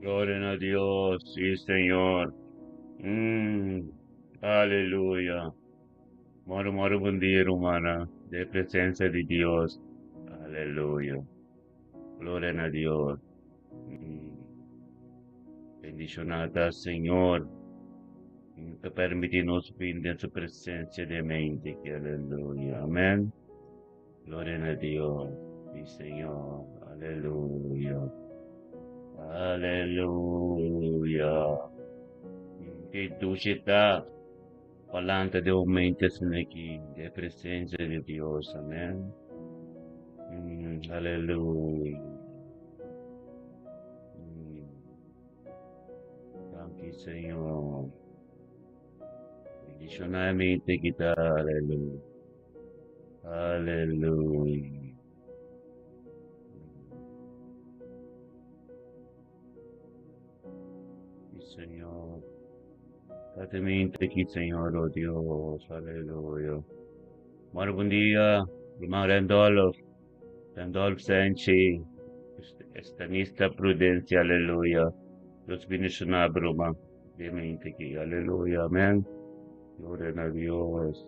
Gloria na Dios, sí Señor. Aleluya. Moro moro bon dia rumannan den presencia di Dios. Aleluya. Gloria na Dios. Bendiciona ta Señor. Ta permiti nos bin den su presencia de mente. Aleluya. Amen. Gloria na Dios. Sí Señor. Aleluya. Aleluya. Ke dushi ta palanta de un mente aki den presencia di Dios. Amen. Aleluya. Danki Señor. Bendiciona mente kita. Aleluya. Aleluya. Sí, Señor. Date mente aquí, Señor, oh Dios. Aleluya. Bueno, buen día, hermano Randolph. Randolph Senchi. Estanista Prudencia, aleluya. Dios bendiciona, broma. De mente aquí, aleluya, amén. Gloria a Dios.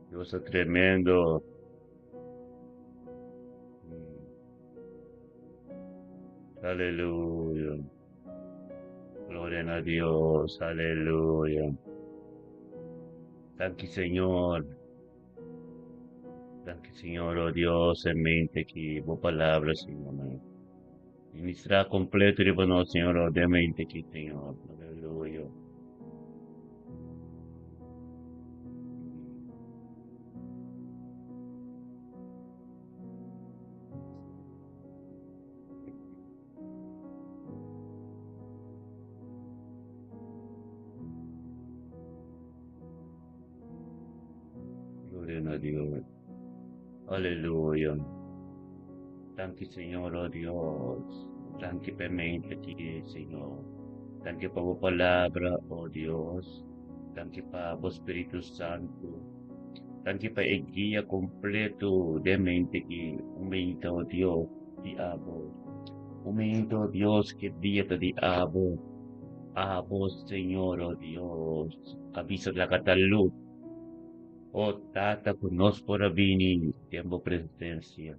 Dios es tremendo. Aleluya. Gloria a Dios. Aleluya. Danki Señor. Danki Señor, oh Dios, e mente aki, bo palabra, Señor. Ministra completo riba nos, Señor, oh, den mente aki, Señor. Aleluya. Gloria na Dios. Aleluya. Danki Señor, oh Dios. Danki pa e mente aki, Señor. Danki pa bo palabra, oh Dios. Danki pa bo Spiritu Santu. Danki pa e guia completo den mente aki. Un mente, oh Dios, di abo. Un mente, oh Dios, ke dia ta di abo. Abo, Señor, oh Dios. Kabisa laga ta luz. Oh Tata, ku nos por a bini den bo presencia.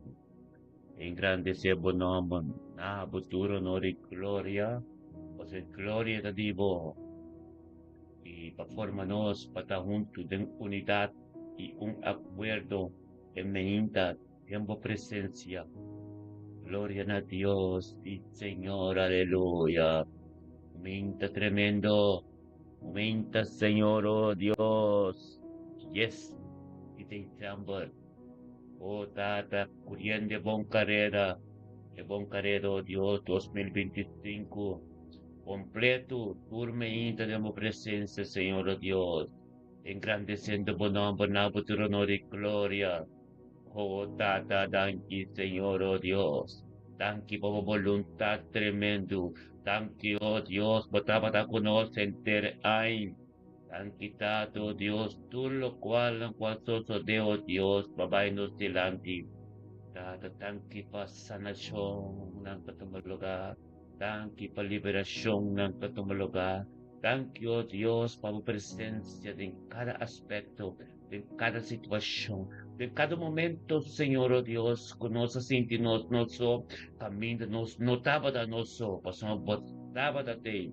Engrandece bo nomber, na bo tur honor y gloria, pasobra e gloria ta di bo. Y pa forma nos pa ta huntu den unidad y un acuerdo e meinta den bo presencia. Gloria na Dios y Señor, aleluya. Meinta tremendo. Meinta Señor, oh Dios. Yes, y December. Oh Tata, curiendo bon carera. E bon carera, oh Dios, 2025. Completo, tur meinta den bo presencia, Señor, oh Dios. Engrandeciendo bo nomber, na bo tur honor y gloria. Oh Tata, danki, Señor, oh Dios. Danki pa bo voluntad tremendo. Danki, oh Dios, bo tabata cu nos henter aña. Danki, Tata, oh Dios, tur locual cu a sosode, oh Dios, pa bay nos dilanti. Tata, danki pa sanacionnan cu a tuma lugar. Danki pa liberacionnan cu a tuma lugar. Danki, oh Dios, pa bo presencia den cada aspecto, den cada situacion, den cada momento, Señor, oh Dios, cu nos a sinti nos no so, caminda nos no tabata nos so, pasobra bo tabata tei.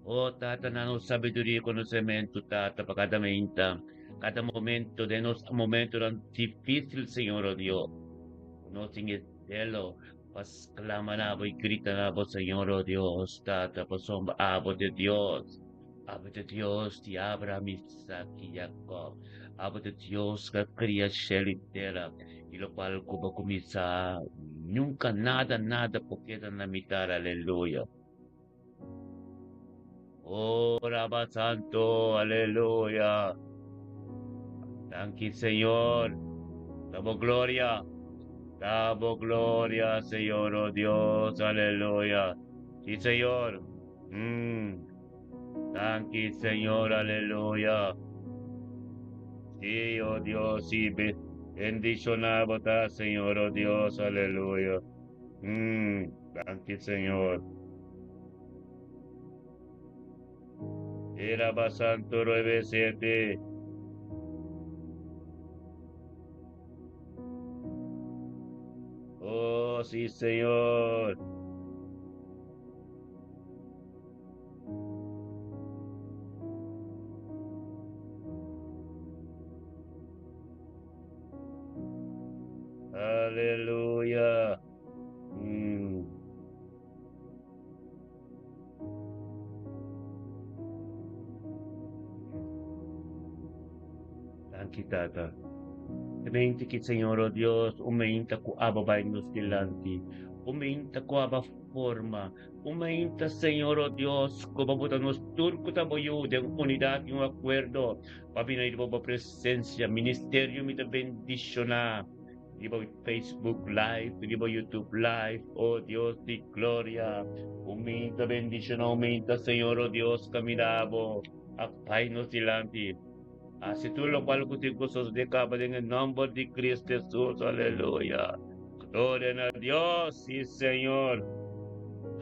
Oh Tata, na nos sabiduria y conocemento, Tata, pa cada meinta, cada momento, den nos momentonan dificil, Señor, oh Dios, nos tin e celo pa sclama na bo y grita na bo, Señor, oh Dios, Tata, pasobra abo ta Dios, abo ta Dios di Abraham, Isaac y Jacob, abo ta Dios cu a cria cielo y tera, y locual cu bo a cuminsa, nunca nada, nada por keda na mitad, aleluya. Oh, Rabba Santo, aleluya. Danki, Señor. Dabo gloria. Dabo gloria, Señor, oh Dios, aleluya. Sí, Señor. Danki, Señor, aleluya. Sí, oh Dios, sí, bendicionado está, Señor, oh Dios, aleluya. Danki Señor. Era basanto roebesete. Oh, sí, Señor. Aleluya. Danki, Tata. Mente ki Señor, oh Dios, un meinta ku aba bai nos dilanti. Un meinta ku aba forma. Un meinta, Señor, oh Dios, ku bo bota nos tur ku ta bo yu den unidad y un acuerdo pa bini riba bo presencia. Ministerio mi ta bendiciona riba Facebook Live, riba YouTube Live, oh Dios di gloria. Un meinta bendiciona, un meinta, Señor, oh Dios, camina bo a bai nos dilanti. Haci tur locual cu tin cu sosode caba den e nomber di Cristo Jesus. Aleluya. Gloria na Dios. Si, Señor.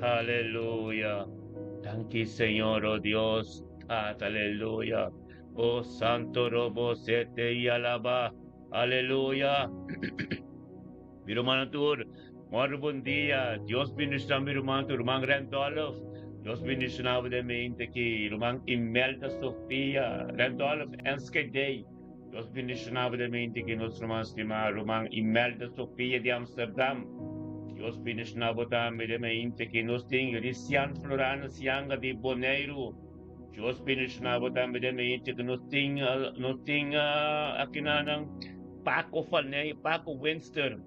Aleluya. Danki, Señor, oh Dios. Tata, aleluya. Oh Santo Robo, sete y alaba. Aleluya. Mi rumannan tur, mòrdu bon dia. Dios bendiciona mi ruman tur, ruman Randolph. Dios bendiciona bo den mente aki. Ruman Imelda Sofia, Randolph, Enschede. Dios bendiciona bo den mente aki, nos ruman stima, ruman Imelda Sofia di Amsterdam. Dios bendiciona bo tambe den mente aki. Nos tin Risian Florana Sianga di Boneiru. Dios bendiciona bo tambe den mente aki. Nos tin, nos tin aki nan Paco Falney, Paco Winster,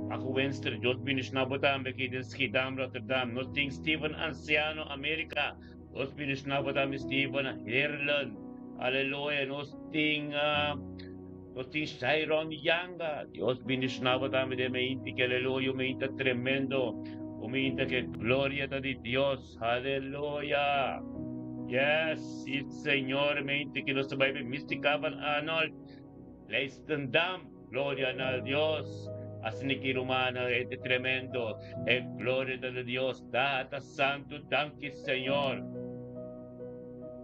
Paco Winster, Dios bendiciona bo tambe aki den Schiedam, Rotterdam. Nos tin Steven Anciano, America. Dios bendiciona bo tambe Steven, Heerlen. Aleluya. Nos tin, nos tin Shairon Yanga. Dios bendiciona bo tambe den mente aki. Aleluya. Un mente tremendo. Un mente ke gloria ta di Dios. Aleluya. Yes, sí, Señor. Mente ki nos ta bai be Mystica van Arnold. Leidschendam, gloria na Dios. Asina ki rumannan e ta tremendo. E gloria ta di Dios Tata Santu. Danki Señor.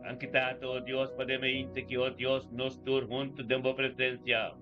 Danki Tata, o Dios, pa den mainta ki, o Dios, nos tur huntu den bo presencia.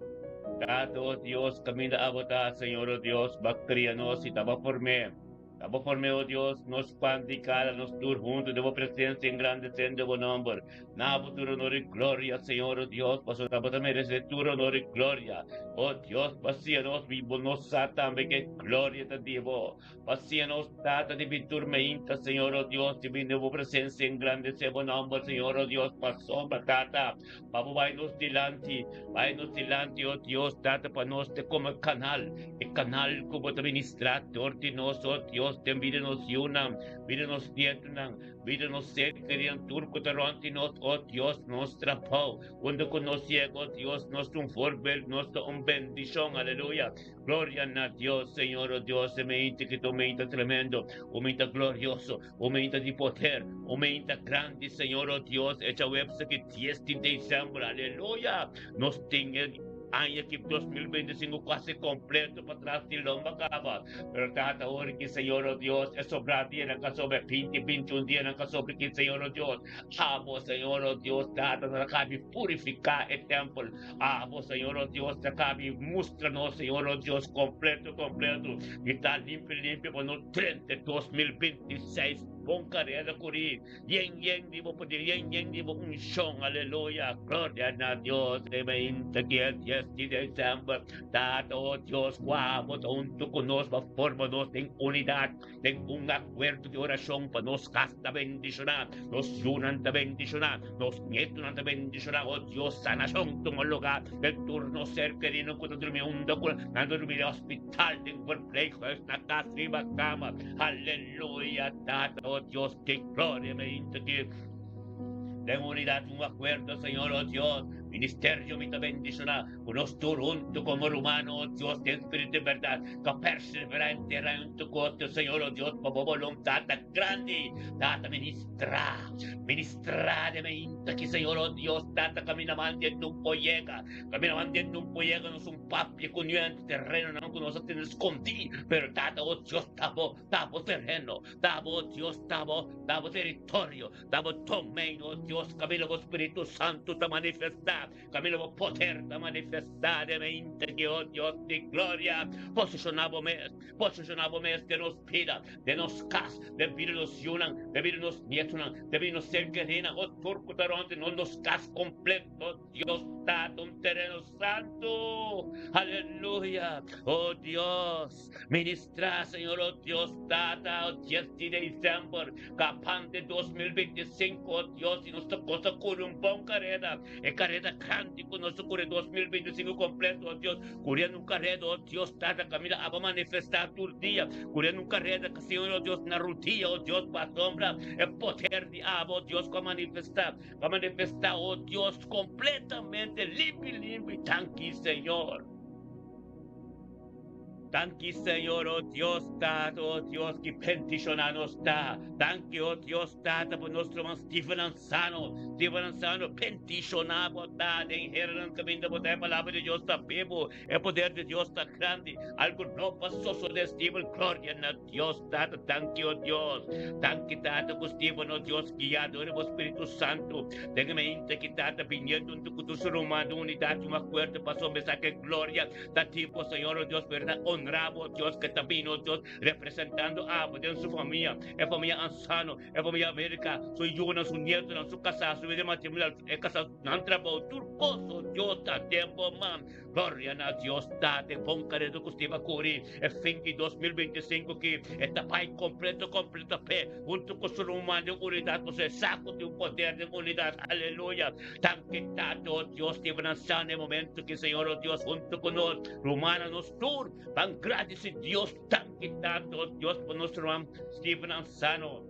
Tata, o Dios, caminda abo ta, Señor, o Dios, ba cria nos y ta ba form'é. Ta bo form'é, o Dios, nos pan di cada nos tur huntu den bo presencia engrandecendo bo nomber. Na bo tur honor i gloria, Señor, o Dios, pasobra bo ta merecé tur honor i gloria. O Dios, basia nos i bo nos sa tambe ke gloria ta di bo. Basia nos, Tata di bitur meinta, Señor, o Dios, di bini den bo presencia engrandecé bo nomber, Señor, o Dios, pasobra, Tata, pa bo bai nos dilanti, bai nos dilanti, o Dios, Tata, pa nos te como e canal, e canal cu bo ta ministra dor di nos, o Dios, den bida nos yiunan, bida nos nietonan, bida nos ser kerinan, tur cu ta rond di nos, o Dios, nos trabao, unda cu nos yega, o Dios, nos ta un voorbeeld, nos ta un bendicion, aleluya. Gloria na Dios, Señor, o Dios, e mente ki ta un mente tremendo, un mente glorioso, un mente di poder, un mente grandi, Señor, o Dios, e djaweps aki 10 di december, aleluya, nos tin e aña ki 2025 casi completo patras di lomba caba, pero Tata, ora ki, Señor, o Dios, e sobra dianan ka sobra, 20, 21 dianan ka sobra ki, Señor, o Dios, abo, Señor, o Dios, Tata, nos a cabi purifica e tempel, Abo, Señor, o Dios, ta cabi mustra nos, Señor, o Dios, completo, completo, y ta limpio, limpio pa nos drenta 2026 bon carera curi, yen, yen di bo poder, yen, yen di bo unción, aleluya, gloria na Dios, e mainta ki e 10 di december, Tata, o Dios, cu abo ta hunto cu nos, pa forma nos den unidad, den un acuerdo di oracion pa nos cas ta bendiciona, nos yunan ta bendiciona, nos nietonan ta bendiciona, oh Dios, sanacion tuma lugar den tur nos ser querido cu ta drumi unda cu nan ta drumi den hospital, den verpleeghuis, na cas, riba cama, aleluya, Tata, oh Dios, ki gloria me inta ki den unidad, un acuerdo, Señor, oh Dios. Ministerio mi ta bendishoná ku nos tur huntu komo rumano, o Dios, den spiritu i bèrdat, ta perseverá entera huntu ku otro, Señor, o Dios, pa bo boluntat ta grandi. Tata, ministrá, ministrá den e inta aki, Señor, o Dios, Tata, kaminda mandi e nun por yega, kaminda mandi e nun por yega, nos un papia ku niun terenonan ku nos a tene skondí, pero Tata, o Dios, ta bo, ta bo tereno, ta bo, Dios, ta bo, ta bo teritorio. Ta bo domein, o Dios, kaminda bo Spiritu Santu ta manifestá, kaminda bo poder ta manifestá den mente ki, o Dios di gloria, posishoná bo mes, posishoná bo mes den nos bida, den nos kas, den bida di nos yunan, den bida di nos nietunan, den bida di nos ser kerínan, o tur ku ta rònt di nos, nos kas kompleto, Dios Tata, un tereno santu. Aleluya! O Dios, ministrá, Señor, o Dios Tata, o dies di december, kapante 2025, o Dios, i nos ta gosa kuri un bon kareda, e kareda grandi ku nos ta kuri 2025 kompleto, o Dios, kuriendo un kareda, o Dios Tata, kaminda abo manifestá tur dia, kuriendo un kareda, Señor, o Dios, na rudia, o Dios, pa asombra e poder di abo, o Dios, ku a manifestá. Pa manifestá, oh Dios, kompletamente limpi, limpi. Danki, Señor. Danki, Señor, oh Dios, Tata, oh Dios, ki bendishoná nos ta. Danki, oh Dios, Tata, pa nos ruman Steven Ansano. Steven Ansano, bendishoná bo ta den heranan kaminda bo ta. E palabra di Dios ta bibu. E poder di Dios ta grandi. Algu no pa sosodé, Steven. Gloria na Dios Tata, danki o Dios. Danki Tata ku Steven o Dios guiá dor di bo Spiritu Santu. Den e mente ki Tata biniendo huntu ku tur su ruman den unidat i un akuerdo pasobra esaki e gloria ta di bo Señor o Dios, pero ta honra bo Dios ke ta bini o Dios representando abo den su famia, e famia Ansano, e famia America, su yunan, su nietonan, su kasá, su vida matrimonial, e kasá, nan trabou, tur kos o Dios ta den bo man. Gloria na Dios Tata e bon karedo ku Steve a kuri e fin di 2025 ki e ta bai kompleto kompleto p'e huntu ku su ruman den unidat pasobra e sa ku tin un poder den unidat aleluya danki Tata o Dios Steve nan sa na e momento ki Señor o Dios huntu ku nos rumannan nos tur ban gradisi Dios danki Tata o Dios pa nos ruman Steve nan sano.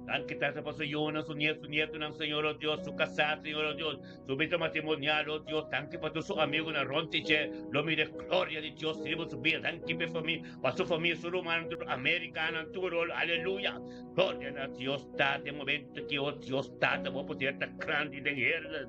Danki Tata pa su yunan, su niet, su nietonan, Señor, oh Dios, su kasá, Señor, oh Dios, su bida matrimonial, oh Dios, danki pa tur su amigunan rònt di dje, lo mira e gloria di Dios riba su bida, danki pa e famia, pa su famia, su rumannan, tur amerikanan, tur, oh, aleluya, gloria na Dios Tata, e momento aki, oh Dios Tata, bo poder ta grandi den hernan.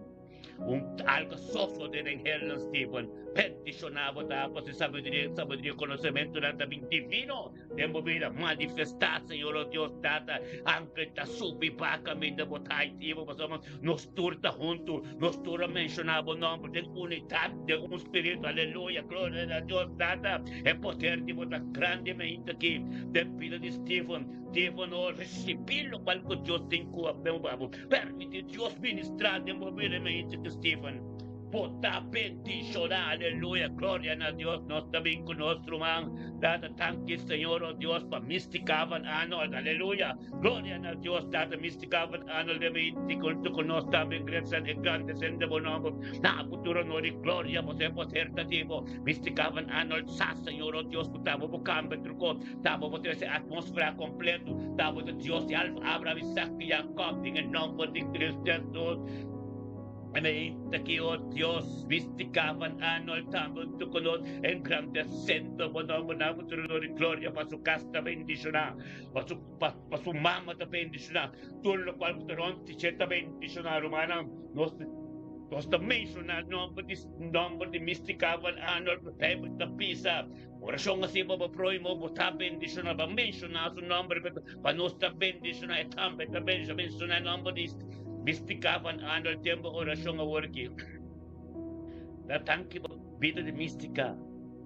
Un algo sosode den Hernan Steven. Bendiciona bo ta pa su sabiduria, sabiduria y conocimentonan ta bin divino den bo bida. Manifesta, Señor, oh Dios Tata, angel ta subi ba caminda bo ta activo pasobra nos tur ta hunto, nos tur a menciona bo nomber den unidad, den un spirito. Aleluya, gloria na Dios Tata. E poder di bo ta grandi mainta aki den bida di Steven. Steven, oh, ricibi locual cu Dios tin cu pa bo. Permiti Dios ministrá den bo bida mi hinchi ku Stephen. Bo ta bendishoná. Aleluya. Gloria na Dios. Nos ta bin ku nos ruman. Tata, danki Señor, oh Dios, pa Mystica van Arnold. Aleluya. Gloria na Dios, Tata, Mystica van Arnold den mi hinchi huntu ku nos tambe Gretchen engrandesendo bo nomber. Na futuro honor i gloria bo ser poder ta di bo. Mystica van Arnold sa, Señor, oh Dios, ku ta bo bo kambia truko. Ta bo bo trese atmósfera kompleto. Ta bo ta Dios di Alfa, Abraham, Isaac i Jacob, den e nòmber di Cristo Jesus. E meinta ki, o Dios, Mística van Arnold tambe huntu ku nos, engrandesendo bo nòmber na futuro honor i gloria pa su kas ta bendishoná, pa su, pa, pa su mama ta bendishoná, tur lokual ku ta rònt di dje ta bendishoná. Rumannan, nos ta, nos ta menshoná nòmber di, nòmber di Mística van Arnold, Bijbel ta bisa, Orashon hasi pa bo prohimo, bo ta bendishoná, bo menshoná su nòmber pa nos ta bendishoná, e tambe ta bendishoná, menshoná e nòmber di Mística van Andel den bo orashon awor aki. Ta danki pa bida di Mística,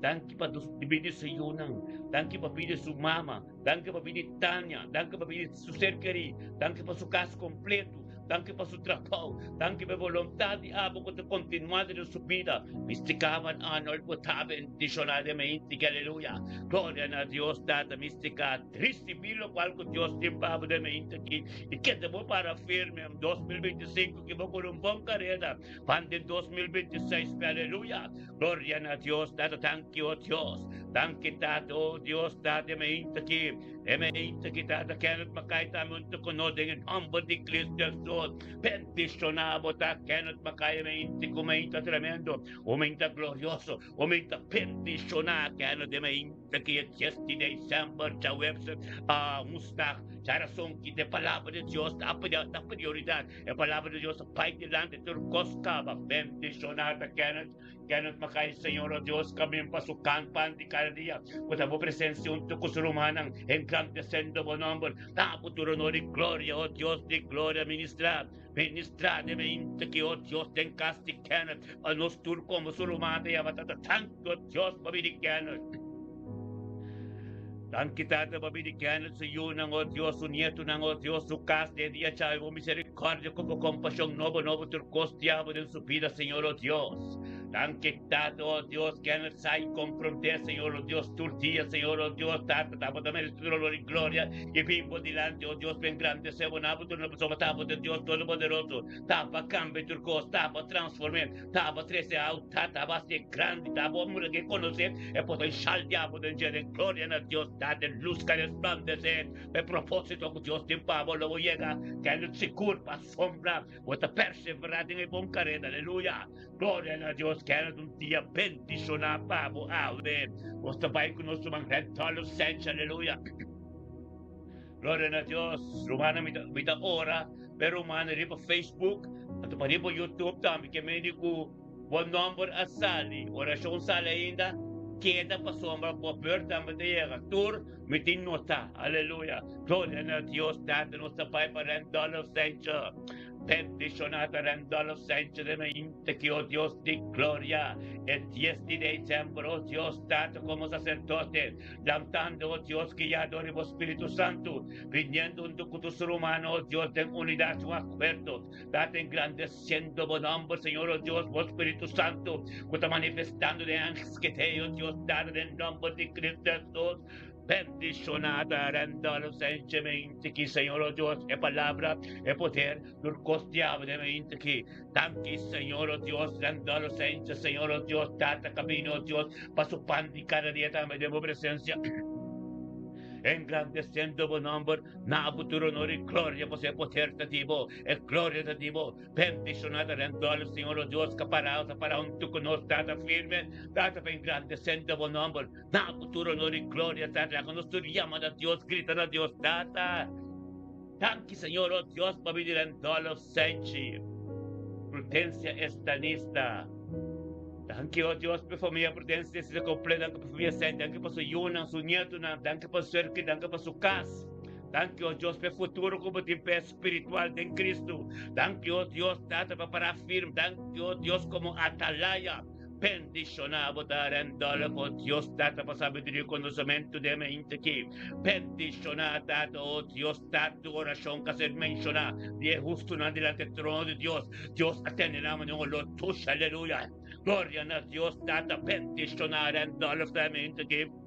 danki pa bida di su yunan, danki pa bida di su mama, danki pa bida di Tania, danki pa bida di su ser kerí, danki pa su kas kompleto. Danki pa su trabou. Danki pa e boluntat di abo ku ta kontinuá den su bida. Mistica van Arnold bo ta bendishoná den mente. Aleluya. Gloria na Dios Tata. Mistica risibí lokual ku Dios tin pa bo den mente aki i keda bo para firme en 2025 ki bo kore un bon kareda pan den 2026 pe. Aleluya. Gloria na Dios Tata. Danki o Dios. Danki Tata o Dios Tata den mente aki. E meinta ki Tata Kenneth Mackay tambe un ta konos den e nòmber di Cristo Jesus. Jesús. Bendishoná bo ta Kenneth Makaya meinti ku meinta tremendo, un meinta glorioso, un meinta bendishoná Kenneth den meinta ki e 10 di december djaweps a woensdag. Djarason ki e palabra di Dios ta ta prioridad. E palabra di Dios ta bai dilanti tur kos kaba. Bendishoná ta Kenneth. Kenneth Makaya Señor o Dios kamin pa su kan pan di kada dia ku ta bo presensia huntu ku su rumannan engrandesendo bo nomber. Ta bo tur honor i gloria, o Dios di gloria. Ministrá, ministrá den mente ki, o Dios, den kas di Kenneth, pa nos tur komo su ruman ta yama Tata. Danki, o Dios, pa bini Kenneth. Danki, Tata, pa bini Kenneth, su yunan, o Dios, su nietonan, o Dios, su kas den dia djawe. Bo misericordia ku bo kompashon nobo nobo tur kos diabo den su bida, Señor, o Dios. Danki, Tata, o Dios, Kenneth sa i komprondé, Señor, o Dios, tur dia, Señor, o Dios, Tata, ta bo ta merece tur honor i gloria i bin bo dilanti, o Dios, pa engrandecé bo na bo tur pasobra ta bo ta Dios Todopoderoso, ta pa cambia tur cos, ta pa transformé, ta pa trece out, ta pa hacié grandi, ta pa mura ke conoce e potencial di abo den dje, den gloria na Dios, Tata, e luz ka resplandece pa e proposito cu Dios tin pa bo, lo bo yega, kende sigur pa sombra. Bo ta perseverá den e bon kareda. Aleluya! Gloria na Dios! Kende un dia bendishoná pa bo awe. Nos ta bai ku nos ruman Red Dollar Sench. Aleluya! Gloria na Dios! Rumannan, mi ta, mi ta ora pa e rumannan riba Facebook, anto pa riba YouTube tambe ke mende ku bo nòmber a sali. Orashon sali ainda, keda pasobra bo beurt tambe ta yega. Tur mi tin notá. Aleluya! Gloria na Dios Tata, nos ta bai pa Randolph Center. Bendishoná ta Randolph Center den mainta ki, o Dios di gloria, e dies di december, o Dios Tata, komo saserdote, lantando, o Dios, guiado di bo Spiritu Santu, biniendo huntu ku tur su rumannan, o Dios, den unidat, un akuerdo, Tata, engrandesiendo bo nòmber, Señor, o Dios, bo Spiritu Santu, ku ta manifestando den ansketei, o Dios Tata, den nòmber di Cristo Hesus. Bendishoná ta Randolph Senchemente ki Señor o Dios e palabra e poder tur kos diablo den mente ki danki Señor o Dios Randolph Senche Señor o Dios Tata camino o Dios pa su pan di cada dia tambe den bo presencia engrandeciendo bo nomber na bo tur honor y gloria pasobra e poder ta di bo e gloria ta di bo Bendiciona ta den dòler, Señor, o Dios, ka parao ta para huntu ku nos, Tata firme, Tata, pa engrandesente bo nomber, na bo tur honor i gloria, Tata, laga nos tur yama na Dios, grita na Dios, Tata. Danki, Señor, o Dios, pa bini den dòler senchi. Prudencia Estanista. Danki, o Dios, pa e famia Prudencia esita kompleto, danki pa famia Senchi, danki pa su yunan, su nietonan, danki pa su serki, danki pa su kas. Danki, o Dios, pa e futuro ku bo tin pa e spiritual den Cristo. Danki, o Dios, Tata, pa para firme. Danki, o Dios, como atalaya. Bendiciona bo ta Randolph, o Dios, Tata, pa sabiduria y conocimento den mente aki. Bendiciona, Tata, o Dios, Tata, tu oracion ka ser menciona di e hustonan delante e trono di Dios. Dios a tende nan manera un olor dushi. Aleluya. Gloria na Dios, Tata. Bendiciona Randolph den mente aki.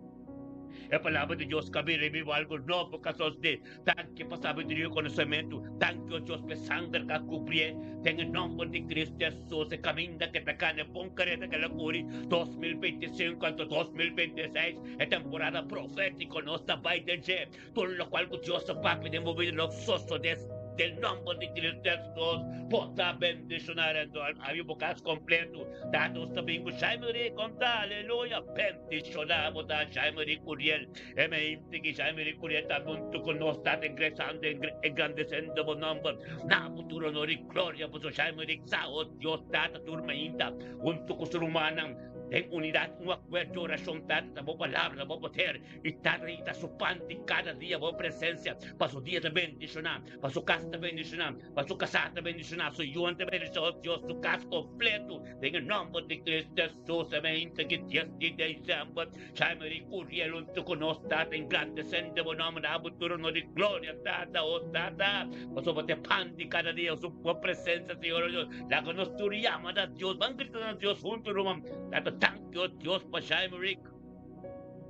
E palabra di Dios ka bira riba algu nobo ka sosdé. Danki pa sabiduria i konosementu. Danki, o Dios, pa e sanger ka kubrié. Den e nòmber di Kristu Hesus, e kaminda ke ta kana e bon kareda ke lo kuri 2025 anto 2026, e temporada profétiko nos ta bai den dje. Tur lokual ku Dios a papia den bo bida lo sosodé den nòmber di Kristu Hesus. Bo ta bendishoná Randolph. Abi bo kas kompletu. Tata nos ta bin ku Jaime Ri konta. Aleluya. Bendishoná bo ta Jaime Ri Curiel. E mente ki Jaime Ri Curiel ta huntu ku nos ta ingresando engrandesendo bo nòmber. Na bo tur honor i gloria pasobra Jaime Ri sa o Dios Tata tur mainta huntu ku su rumannan den unidat un akuerdo orashon Tata ta bo palabra ta bo poder. I Tata i ta su pan di kada dia bo presensia, pa su dia ta bendishoná, pa su kas ta bendishoná, pa su kasá ta bendishoná, su yunan ta bendishoná, oh Dios, su kas kompleto, den e nòmber di Cristo Hesus, amen. Ta ki dies di desèmber, Jaime Rick Curiel huntu ku nos, Tata, engrandesendo bo nòmber, na bo tur honor i gloria, Tata, oh Tata, pasobra bo ta e pan di kada dia, su bo presensia, Señor, oh Dios, laga nos tur yama na Dios, ban grita na Dios huntu, ruman, Tata, danki, oh Dios, pa Jaime Rick.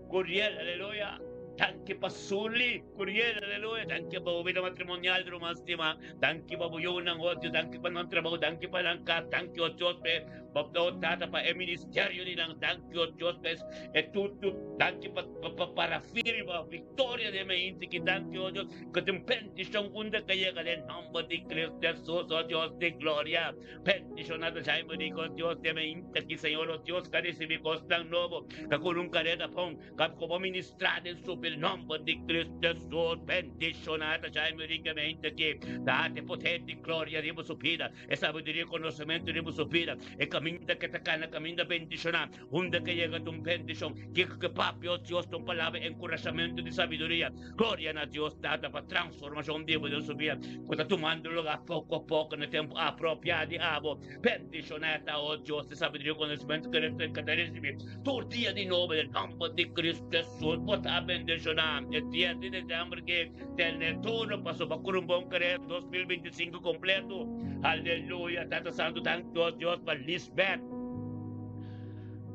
Curiel, aleluya. Danki pa Sully, Curiel, aleluya. Danki pa bo vida matrimonial, ruman stima. Danki pa bo yunan, oh Dios. Danki pa nan trabou, danki pa nan kas. Danki, oh Dios, p'e Oh Tata, pa e ministerio di nan. Danki, oh Dios, pa e tur tur. Danki pa pa para firma victoria den mi inti ki. Danki, oh Dios, ku tin bendishon unda ke yega den nomber di Cristo Jesus, oh Dios di gloria. Bendishona ta Jaime di oh Dios den mi inti ki, Señor, oh Dios, ka risibi kosnan nobo, ka kuru un kareda bon, ka ku bo ministra den su bil nomber di Cristo Jesus. Bendishona ta Jaime di ke mi inti ki. Date poder di gloria riba su bida. E sabiduria i konosementu riba su bida. E kaminda ke ta kana, kaminda bendishoná. Unda ke yega ta un bendishon. Kiko ke papia, o Dios, ta un palabra enkurashamentu di sabiduria. Gloria na Dios Tata pa transformashon bibu den su bida ku ta tumando lugá poko a poko na tempu apropiá di abo. Bendishoná ta, o Dios, e sabiduria i konosementu ke ta risibí tur dia di nobo den nòmber di Kristu Hesus. Bo ta bendishoná e dia di desèmber ke. Tene turno pasobra ku un bon kere 2025 kompleto. Aleluya, Tata Santu, danki Dios, Dios pa Lisbeth.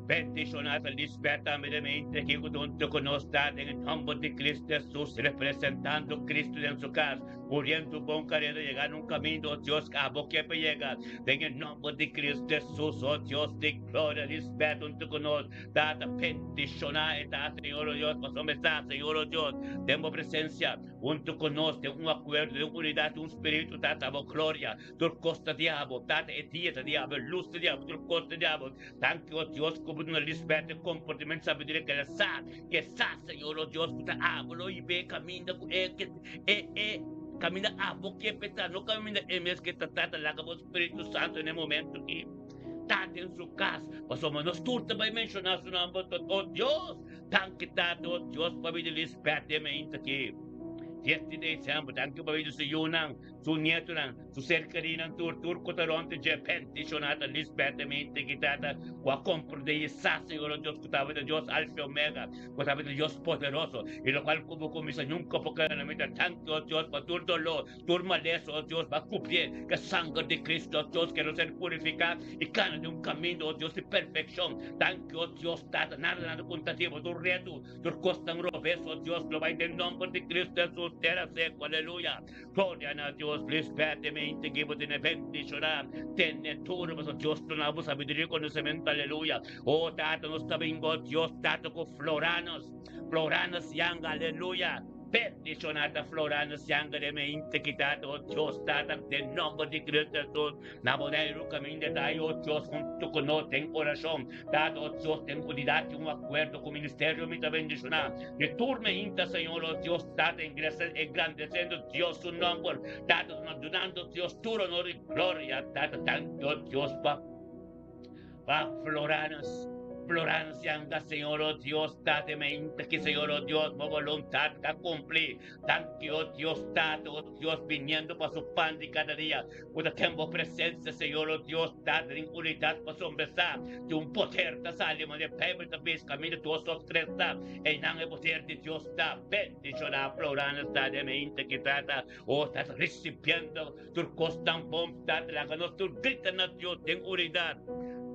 Bendishoná ta Lisbeth tambe den mente aki ku huntu ku nos ta den e nòmber di Kristu Hesus, representando Kristu den su kas, kuriendo bon karera, yegando un kaminda, oh Dios, ku abo ke pa yega. Den e nòmber di Kristu Hesus, oh Dios di gloria, Lisbeth huntu ku nos. Tata, bendishoná e ta, Señor o Dios, pasobra e sa, Señor o Dios, den bo presencia, hunto cu nos, den un acuerdo, den unidad, un spiritu, Tata, bo gloria, tur cos ta di abo, Tata, e dia ta di abo, e luz ta di abo, tur cos ta di abo. Danki, o Dios, cu bo duna Lisbeth e comportamento, sabiduria, cu el a sa, cu e sa, Señor o Dios, cu ta abo lo hib'é e caminda cu e, e, e caminda abo ke p'e ta, no caminda e mes ke ta, Tata, laga bo Spiritu Santo na e momento aki. Ta den su kas, pasobra nos tur ta bai menshoná su nòmber tot. O Dios, danki Tata, o Dios, pabia di Lisbeth den mainta aki, dies di desèmber. Danki pabia di su yunan, su nietonan, su ser kerinan tur, tur ku ta rònt di dje. Bendishoná ta Lisbeth den mainta aki, Tata, ku a komprendé i sa, Señor, o Dios, ku tabata Dios Alfa i Omega, ku tabata Dios poderoso, i lokual ku bo kuminsá nunka por keda na mita. Danki, o Dios, pa tur doló, Tur malesa, oh Dios, ba cubrié cu e sanger di Cristo, oh Dios, kero ser purificá i cana den un caminda, oh Dios, di perfeccion. Danki, oh Dios, Tata, nada nada contra ti, bo tur reto, tur cosnan robes, oh Dios, lo bai den nomber di Cristo Jesus, tera seco, aleluya. Gloria na Dios, Lisbeth, mi integí bo tene bendicioná, tene tur, pasobra Dios duna bo sabiduria i conocemento, aleluya. Oh Tata, nos ta bingo, oh Dios, Tata, cu floranos, floranos yanga, aleluya. Bendiciona ta florando sangre de me integridad, oh Dios, Tata, den nomber di Cristo Jesus, na Boneiru caminda ta ay, oh Dios, hunto cu nos den oracion, Tata, oh Dios, den unidad y un acuerdo cu ministerio mi ta bendiciona di tur me inta, Señor, oh Dios, Tata, engrandeciendo Dios su nomber, Tata, dunando Dios tur honor y gloria, Tata, danki, oh Dios, pa. Pa floranos, floranos yanga, Señor, oh Dios, Tate, me inta que, Señor, oh Dios, bo voluntad ta cumpli. Danki, oh Dios, Tate, oh Dios, viniendo pa su pan di cada dia. Cu ta ten bo presencia, Señor, oh Dios, Tate, den unidad pa sombresá. Di un poder ta sali, manera Bijbel ta bisa, caminda dos of tres ta, einan e poder di Dios ta. Bendiciona floranos, Tate, me inta que, Tata, oh, ta recibiendo Tur kos tan bon ta laga nos tur grita na Dios den unidad.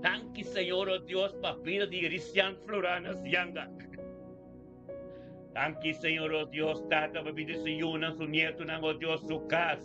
Danki Señor o Dios pa bida di Risian Floranas Yanga. Danki Señor o Dios Tata pa bida su yunan, su nietonan o Dios, su kas.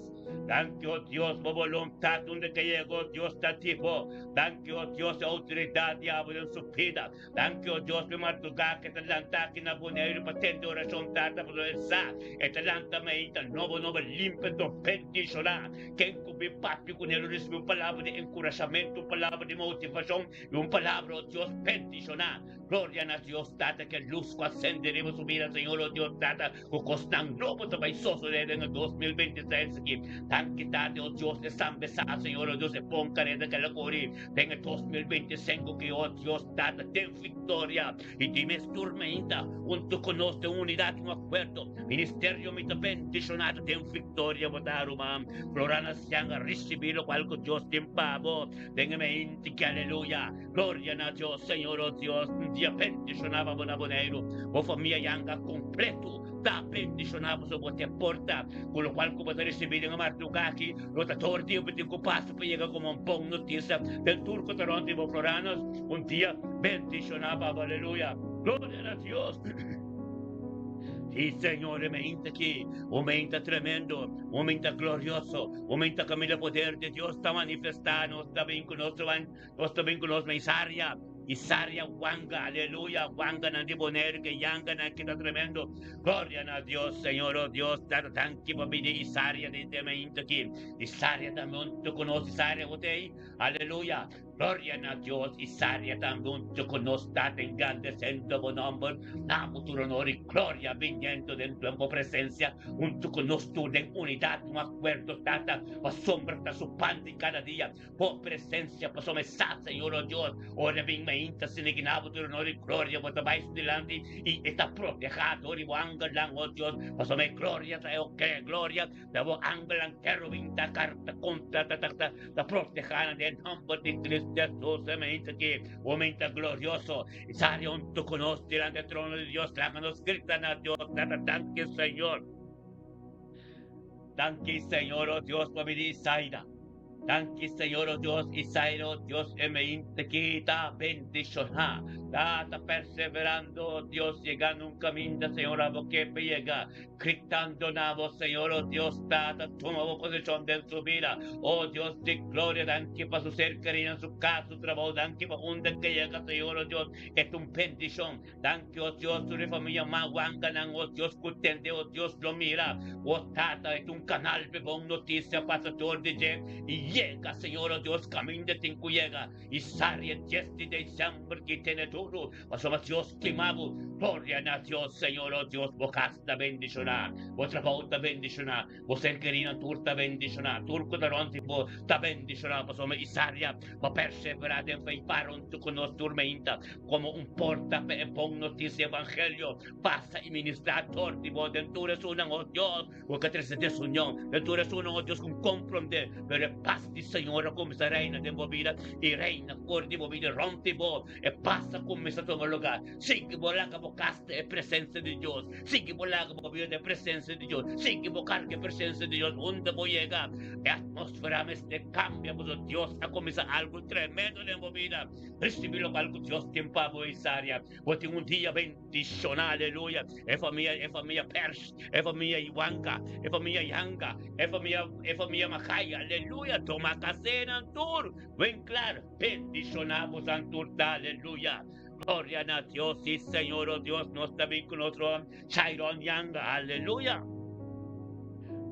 Danki o Dios bo boluntad unda ke yega o Dios ta tipo. Danki o Dios e autoridad di abo den su bida. Danki o Dios pa e mardugá ke ta lanta aki na Boneiru pa tende orashon Tata pasobra e sa e ta lanta mainta nobo nobo limpia enton bendishoná ken ku bin papia kuné lo risibí un palabra di enkurashamentu un palabra di motivashon i un palabra o Dios bendishoná Gloria na Dios Tata ke lus ku a sende riba su bida Señor o Dios Tata ku kosnan nobo ta bai sosodé den e 2026 aki Danki Tata o Dios e sambesá Señor o Dios e bon kareda ke la kori Den e 2025 ki o Dios Tata den victoria y di mes tur mainta hunto cu nos den unidad y un acuerdo ministerio mi ta bendicionado den victoria bo ta ruman Florana Siang a ricibi locual cu Dios tin pa bo den e mainti ki aleluya gloria na Dios Señor o Dios un dia bendiciona pa bo na Boneiru bo famia yanga completo Ta bendishoná boso bo te porta, ku lokual ku bo ta risibí den e marduga aki lo ta tur dia bo tin ku pasa pa yega komo un bon notisia den tur ku ta rònt di bo floranos. Un dia bendishoná pa bo. Aleluya! Gloria na Dios! Y Señor, e meinta aki, un meinta tremendo, un meinta glorioso, un meinta caminda poder di Dios ta manifestá. Nos ta bin cu nos, nos ta bin cu nos meisaria. Isaria Wanga, aleluya, Wanganan di Boneiru, ke yanganan ki ta tremendo. Gloria na Dios, Señor, oh Dios, Tata, danki pa bini Isaria den e meinta aki. Isaria tambe huntu ku nos, Isaria bo ta ei? Aleluya. Gloria na Dios, Isaria tambe huntu ku nos, Tata, engrandesendo bo nomber. Na bo tur honor i gloria biniendo den bo presencia huntu ku nos tur den unidat, un akuerdo, Tata, pasobra ta su pan di kada dia. Bo presencia, pasobra mi sa, Señor, oh Dios, ora bin mainta sinigná bo tur honor i gloria, bo ta bai su dilanti i e ta protehá dor di bo angelnan, oh Dios, pasobra e gloria ta e oke gloria ta bo angelnan kerubin ta karta kontra ta ta ta ta protehá nan den nomber di Cristo Jesus. E mainta aki, bo mainta glorioso, i sali huntu ku nos dilanti e trono di Dios, laga nos grita na Dios, Tata, danki, Señor. Danki, Señor, oh Dios, pa mi di Isaida. Danki Señor o Dios y Sairo Dios e meinte ki ta bendiciona ta ta perseverando Dios yega un caminda Señor abo ke pe yega gritando na bo Señor o Dios ta ta tuma bo posicion den su vida o Dios di gloria danki pa su ser querido en su casa su trabao danki pa unda ke yega Señor o Dios e ta un bendicion Danki, o Dios, tur e famia ma wanga nan, o Dios, ku tende, o Dios, lo mira. O Tata, e ta un kanal p'e bon notisia pasa dor di dje i yega, Señor, o Dios, kaminda tin ku yega. I sari e dies di desèmber ki tene duru, pasobra Dios stima bo. Gloria na Dios, Señor, o Dios, bo kas ta bendishoná, bo trabou ta bendishoná, bo ser kerinan tur ta bendishoná, tur ku ta rònt di bo ta bendishoná, pasobra Isaria bo perseverá den fe i para huntu ku nos tur meinta. Komo un porta pa e bon notisia evangelio pasa i ministrá dor di bo den tur esunnan, o Dios, ku ka trese desunion, den tur esunnan, o Dios, ku komprondé, pero e pas di Señor a kuminsá reina den bo bida i reina for di bo bida i rònt di bo. E pas a kuminsá tuma lugá. Sigui bo laga bo kas den e presensia di Dios. Sigui bo laga bo bida den e presensia di Dios. Sigui bo karga e presensia di Dios unda bo yega. E atmósfera mester kambia pasobra Dios a kuminsá algu tremendo den bo bida. Ricibi locual cu Dios tin pa bo, Isaria. Bo tin un dia bendiciona, aleluya. E famia, e famia Pers, e famia Iwanka, e famia Yanga, e famia, e famia Makaya, aleluya. Toma casenan tur, Winklar, bendiciona bosan tur ta, aleluya. Gloria na Dios, si Señor, oh Dios, nos ta bin cu nos Chiron Yanga, aleluya.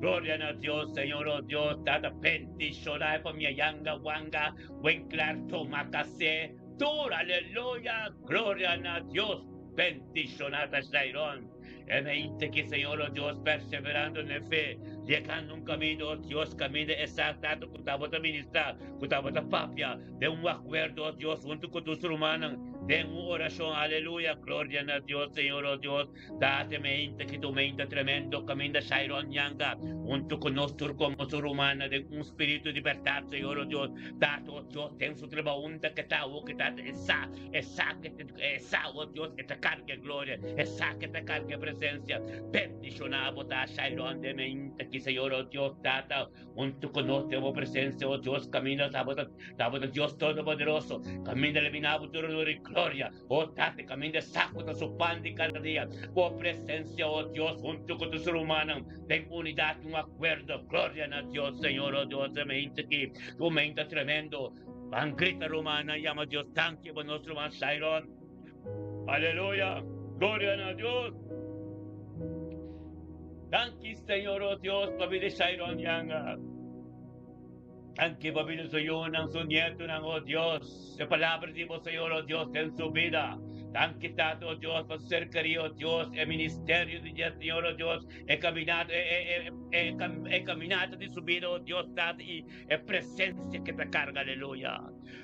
Gloria na Dios, Señor, oh Dios, Tata, bendiciona e famia Yanga, Wanga, Winkler, Toma Case, tur, aleluya. Gloria na Dios, bendiciona ta Chiron. E mente ki, Señor, oh Dios, perseverando en fe, llegando un camino, oh Dios, camino exacto, Tata, cu tabata ministra, cu tabata papia, den un acuerdo, oh Dios, hunto cu tus rumannan, den un oracion, aleluya, gloria na Dios, Señor, oh Dios, Tata, mente ki tu mente tremendo, caminda Shairon Yanga, hunto cu nos tur como su rumannan, den un spiritu di berdad, Señor, oh Dios, Tata, oh Dios, den su trabao, unda ke ta, oh, ke Tata, e sa, e sa ke, e sa, oh Dios, e ta carga e gloria, e sa ke ta carga e presencia, bendiciona bo ta, Shairon, den mente ki, Señor, oh Dios, Tata, Huntu ku nos den bo presensia, o Dios, kaminda tabata, tabata Dios Todopoderoso, kaminda eliminá bo tur honor i gloria, o Tata, kaminda sa ku ta su pan di kada dia. Bo presensia, o Dios, huntu ku tur su rumannan, den unidat i un akuerdo. Gloria na Dios, Señor, o Dios, e mente aki, un mente tremendo. Ban grita, rumannan, yama Dios danki pa nos ruman Shairon. Aleluya! Gloria na Dios! Danki Señor, oh Dios, pa bida Shairon Yanga. Danki pa bida su yunan, su nietonan, oh Dios. E palabra di bo, Señor, oh Dios, den su bida. Danki, Tata, oh Dios, pa su ser querido, oh Dios, e ministerio di dje, Señor, oh Dios, e caminata, e, e, e, e, e caminata di su bida, oh Dios, Tata, y e presencia que ta carga, aleluya.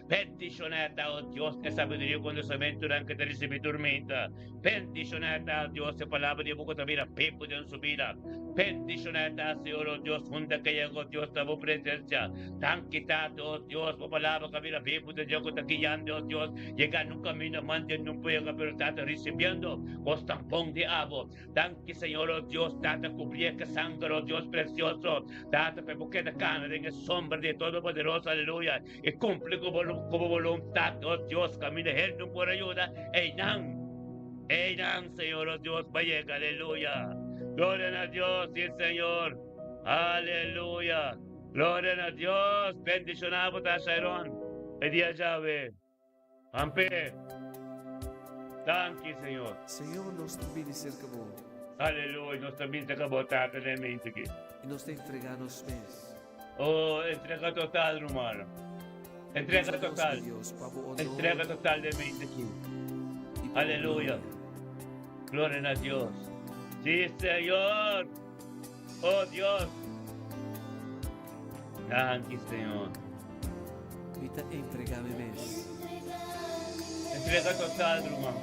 Bendiciona ta, oh Dios, e sabiduria y conocimiento que ta recibi tormenta. Bendiciona ta, Dios, e palabra di bo cu ta bira bibu den su bida. Bendiciona ta, Señor, oh Dios, unda ke yega, oh Dios, ta bo presencia. Danki, Tata, oh Dios, bo palabra cu a bira bibu den dje cu ta guiando, oh Dios, yega nun caminda mande nun por yega, pero Tata, ricibiendo cosnan bon di abo. Danki, Señor, oh Dios, Tata, cubrie cu sanger, oh Dios precioso. Tata, pa bo keda cana den e sombra di e Todopoderoso, aleluya, i cumpli cu bo, cu bo voluntad, oh Dios, caminda hende nun por ayuda, eynan. Einan, Señor, oh Dios, pa yega, aleluya. Gloria na Dios, sí, Señor. Aleluya. Gloria na Dios. Bendiciona bo ta, Shairon. E dia djawe. Ampe. Danki, Señor. Señor, nos ta bini serka bo. Aleluya. Nos ta bini serka bo, Tata, den mente aki. I nos ta entregá nos mes. Oh, entrega total, ruman. Entrega total. Entrega total den mente aki. Aleluya. Gloria na Dios. Sí, Señor. Oh, Dios. Danki, Señor. Mi ta entrega mi mes. Entrega total, ruman.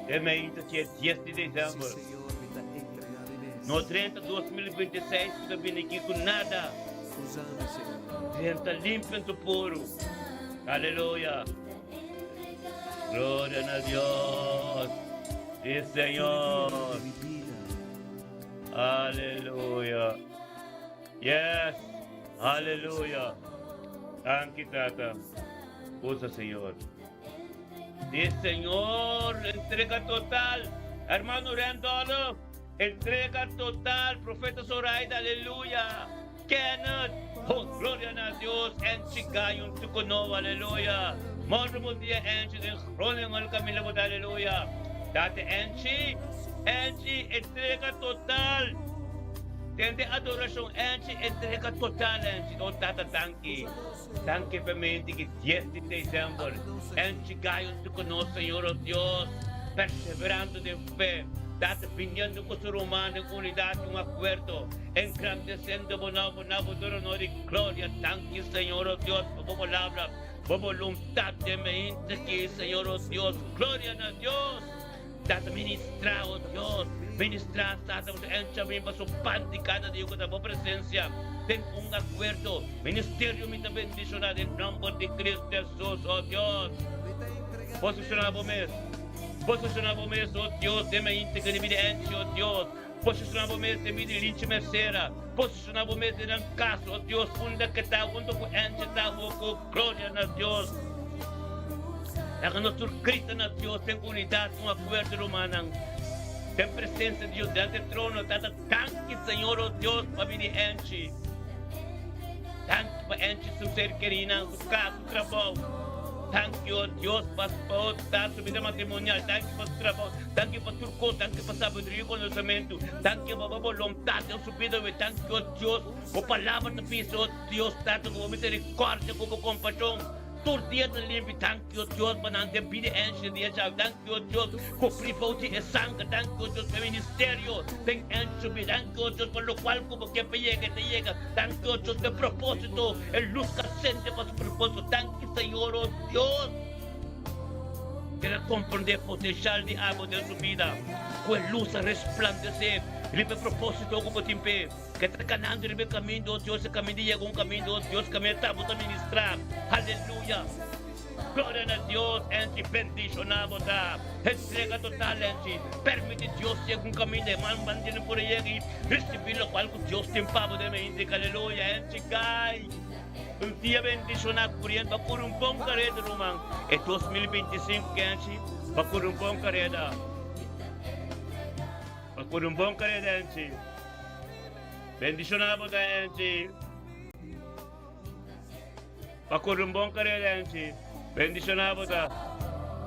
Den mente aki e 10 di december. Sí, Señor, mi ta entrega mi mes. No drenta 2026 ku ta bini aki ku nada. Usa mi, Señor. Drenta limpio en tu puru. Aleluya. Gloria na Dios. Sí, Señor. Mi vida. Aleluya. Yes. Aleluya. Danki, Tata. Usa, Señor. Sí, Señor. Entrega total. Hermano Randolph. Entrega total. Profeta Zoraida. Aleluya. Kenneth. Oh, gloria na Dios. Angie Gayon Tukonova. Aleluya. Morgen bom dia, Angie. Den Groningen, Camila Bota. Aleluya. Tate Angie. Angie, entrega total. Tende adorashon Angie, entrega total Angie. Oh Tata danki. Danki pa mente ki 10 di december Angie Gayon ta ku nos Señor oh Dios perseverando den fe Tata biniendo ku su ruman den unidad y un acuerdo engrandeciendo bo nomber na bo tur honor y gloria. Danki Señor oh Dios pa bo palabra bo boluntad den mente ki Señor oh Dios. Gloria na Dios. Tata ministrá, o Dios, ministrá, Tata, bo ta encha mi pa su pan di kada dia ku ta bo presensia den un akuerdo. Ministerio mi ta bendishoná den nòmber di Cristo Hesus, o Dios. Posishoná bo mes, posishoná bo mes, o Dios, den mi íntegro di bida enchi, o Dios. Posishoná bo mes den bida linchi mesera. Posishoná bo mes den nan kas, o Dios, unda ke ta, unda ku enchi ta, o ku gloria na Dios. Laga nos tur grita na Dios den unidat, un akuerdo, rumannan, den presensia di Dios, delante e trono. Tata, danki, Señor, o Dios, pa bini enchi. Danki pa enchi su ser kerinan, su kas, su trabou. Danki, o Dios, pa o Tata, su bida matrimonial. Danki pa su trabou. Danki pa tur kos. Danki pa sabiduria i konosementu. Danki pa bo boluntat den su bida. Danki, o Dios, bo palabra ta bisa, o Dios, Tata, ku bo miserikòrdia, ku bo kompashon. Tur dia ta limpi. Danki, o Dios, pa nan den bida enshi di e chau. Danki, o Dios, ku privou di e sanger. Danki, o Dios, pa e ministerio den enshi mi. Danki, o Dios, pa lokual ku bo ke pa yega, e ta yega. Danki, o Dios, pa e propósito, e lus ka sende pa su propósito. Danki, Señor, o Dios. El a komprendé e potensial di abo den su bida, ku e lus a resplandesé riba e propósito ku bo tin p'e. Ke ta kanando riba e kaminda, o Dios, e kaminda yega un kaminda, o Dios, kaminda ta bo ta ministrá. Aleluya! Gloria na Dios, Angie, bendishoná bo ta. Entrega total, Angie. Permití Dios yega un kaminda, e man bandina por a yega i risibí lokual ku Dios tin pa bo den mente. Aleluya, Angie Guy. Un dia bendishoná kuriendo pa kuri un bon kareda, ruman. E 2025 ke Angie, pa kuri un bon kareda. Pa kuri un bon kareda, Angie. Bendiciona bo ta Angie. Pa corre un bon carrera Angie. Bendiciona bo ta.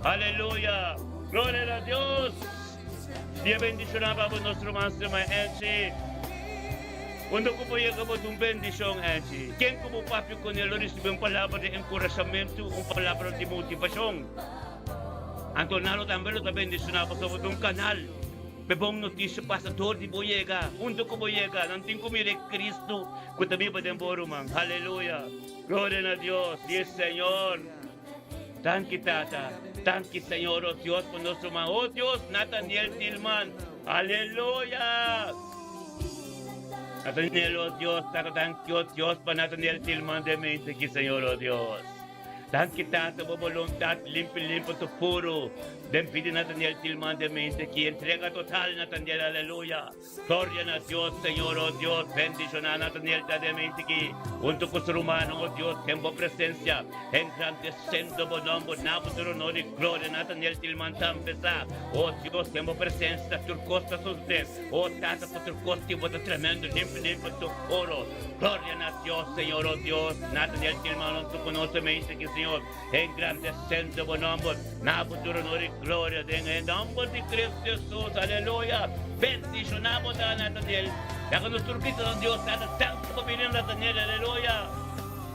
Aleluya. Gloria a Dios. Dia bendiciona pa bo nos ruman stima Angie. Unda ku bo yega bo ta un bendicion Angie. Ken ku bo papia con el lo ricibi un palabra di encorajamento, un palabra di motivacion. Anto nan lo tambe lo ta bendiciona pasobra bo ta un canal. P'e bon notisia pasa dor di bo yega, huntu ku bo yega, nan tin ku mira e Kristu ku ta biba den bo, ruman. Haleluya! Gloria na Dios! Sí, Señor! Danki, Tata. Danki, Señor, oh Dios, pa nos ruman. Oh Dios, Nathaniel Tillman. Haleluya! Nathaniel, oh Dios, Tata, danki, oh Dios, pa Nathaniel Tillman den mente aki, Señor, oh Dios. Danki Tata bo boluntat limpi limpi tu puru den pidi Nathaniel Tilman den mente ki entrega total Nathaniel aleluya gloria na Dios Señor oh Dios bendiciona Nathaniel ta den mente ki hunto cu su rumannan oh Dios den bo presencia engrandecendo bo nomber na bo tur honor y gloria Nathaniel Tilman tambe sa oh Dios den bo presencia tur cos ta sucede oh Tata cu tur cos ki bo ta tremendo limpi limpi tu puru. Gloria na Dios, Señor, oh Dios, Nathaniel Tilman hunto cu nos mente ki Señor, engrandecendo bo nomber, na bo tur honor y gloria den e nomber di Cristo Jesus, aleluya. Bendiciona bo ta, Nathaniel, ya cu nos tur grita na Dios Tata, danki pa bini Nathaniel, aleluya.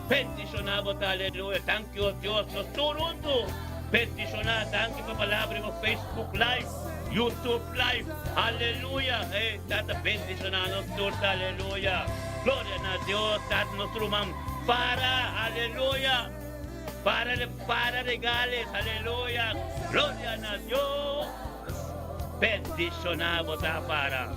Bendiciona bo ta, aleluya. Danki, oh Dios, nos tur hunto bendiciona, danki pa palabra riba Facebook Live. YouTube live aleluya hey tata bendiciona nos tur aleluya gloria na Dios tata nos ruman para aleluya para para regales aleluya gloria na Dios bendiciona bo ta para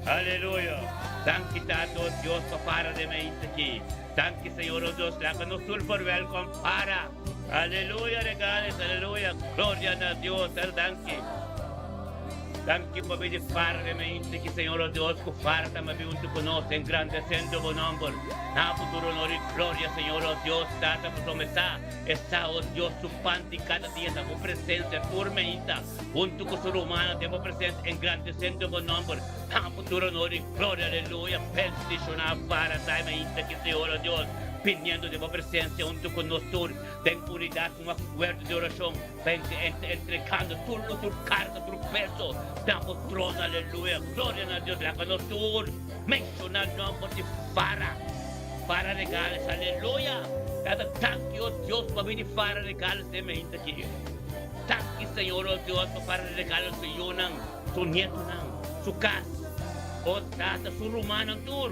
aleluya danki tata oh Dios pa para den mainta aki danki Señor oh Dios laga nos tur por welcome para. Aleluya regales aleluya gloria na Dios ser danki danki pa bini farde mente ki Señor o Dios ku farta ma bi huntu ku nos engrandecendo bo nomber na bo tur honor y gloria Señor o Dios tata pasobra mi sa e sa o Dios su pan di kada dia ta bo presencia tur meinta huntu ku su rumannan den bo presencia engrandecendo bo nomber na bo tur honor y gloria aleluya bendiciona fara ta meinta ki Señor o Dios Piniendo den bo presencia hunto cu nos tur den unidad cu un acuerdo di oracion pa entregando tur lo tur carga tur peso na bo trono aleluya gloria na Dios laga nos tur menciona nomber di Fara Fara Regales aleluya Tata danki oh Dios pa bini Fara Regales den meinta aki danki Señor oh Dios pa Fara Regales su yunan su nietonan su cas oh Tata su rumannan tur.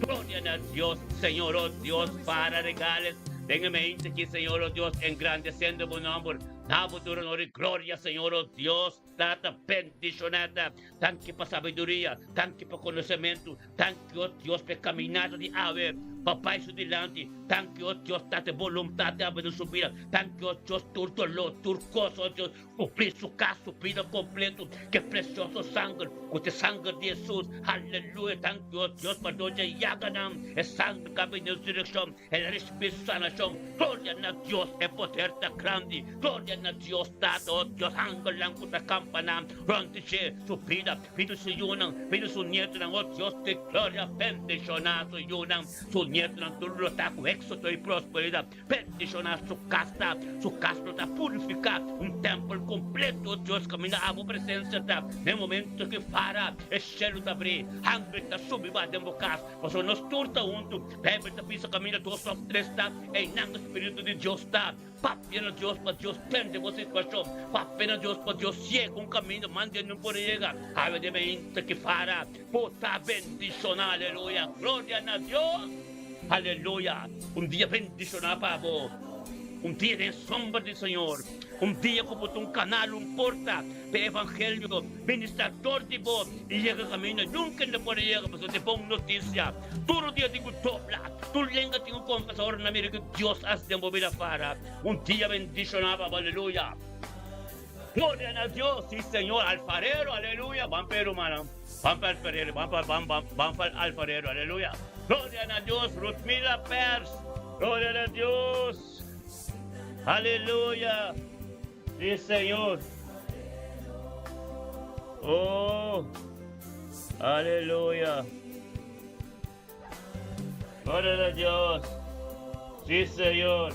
Gloria na Dios, Señor, oh Dios, para regales den e mente aki, Señor, oh Dios, engrandeciendo bo nomber. Na bo tur honor y gloria, Señor, oh Dios, Tata, bendicionata. Danki pa sabiduria, danki pa conocemento, danki, oh Dios, pa e caminata di awe pa bai su dilanti. Danki, oh Dios, Tata, e boluntad di awe den su bida. Danki, oh Dios, tur dolor, tur cos, oh Dios, Cubrí su cas, su bida completo ke precioso sanger, cu ta e sanger di Jesus. Aleluya! Danki o Dios pa dor dje yaganan, e sanger ca bini nos direccion, el a ricibi sanacion. Gloria na Dios, e poder ta grandi. Gloria na Dios Tata, o Dios, angelnan cu ta campana rond di dje, su bida, bida su yunan, bida su nietonan, o Dios di gloria, bendiciona su yunan, su nietonan, tur lo ta cu exito y prosperidad. Bendishoná su kasa, su kas lo ta purifiká, un tèmpel kompleto. Dios kaminda abo presensia ta na e momento ki fara e shelu ta abrí, hangel ta subi ba den bo kas, pasobra nos tur ta huntu. Beibel ta bisa kaminda dos òf tres ta, einan e spiritu di Dios ta. Papia na Dios pa Dios tende bo situashon, papia na Dios pa Dios yega un kaminda mande no por yega. Awe den meinta ki fara bo ta bendishoná, aleluya, gloria na Dios. Aleluya! Un dia bendishoná pa bo, un dia den sombra di Señor, un dia ku bo ta un kanal, un porta pa e evangelio ministrá dor di bo i yega kaminda nunka no por a yega pasobra ta e bon notisia. Tur dia tin ku dobla, tur lenga tin ku konfesá ora nan mira ku Dios hasi den bo bida fara. Un dia bendishoná pa bo, aleluya! Gloria na Dios, si Señor, alfarero, aleluya, ban pa e rumannan, ban pa alfarero, ban pa, ban, ban, ban pa alfarero, aleluya. Gloria na Dios, Rutmila Pers, gloria na Dios, aleluya, si Señor. Oh, aleluya. Gloria na Dios. Sí, Señor.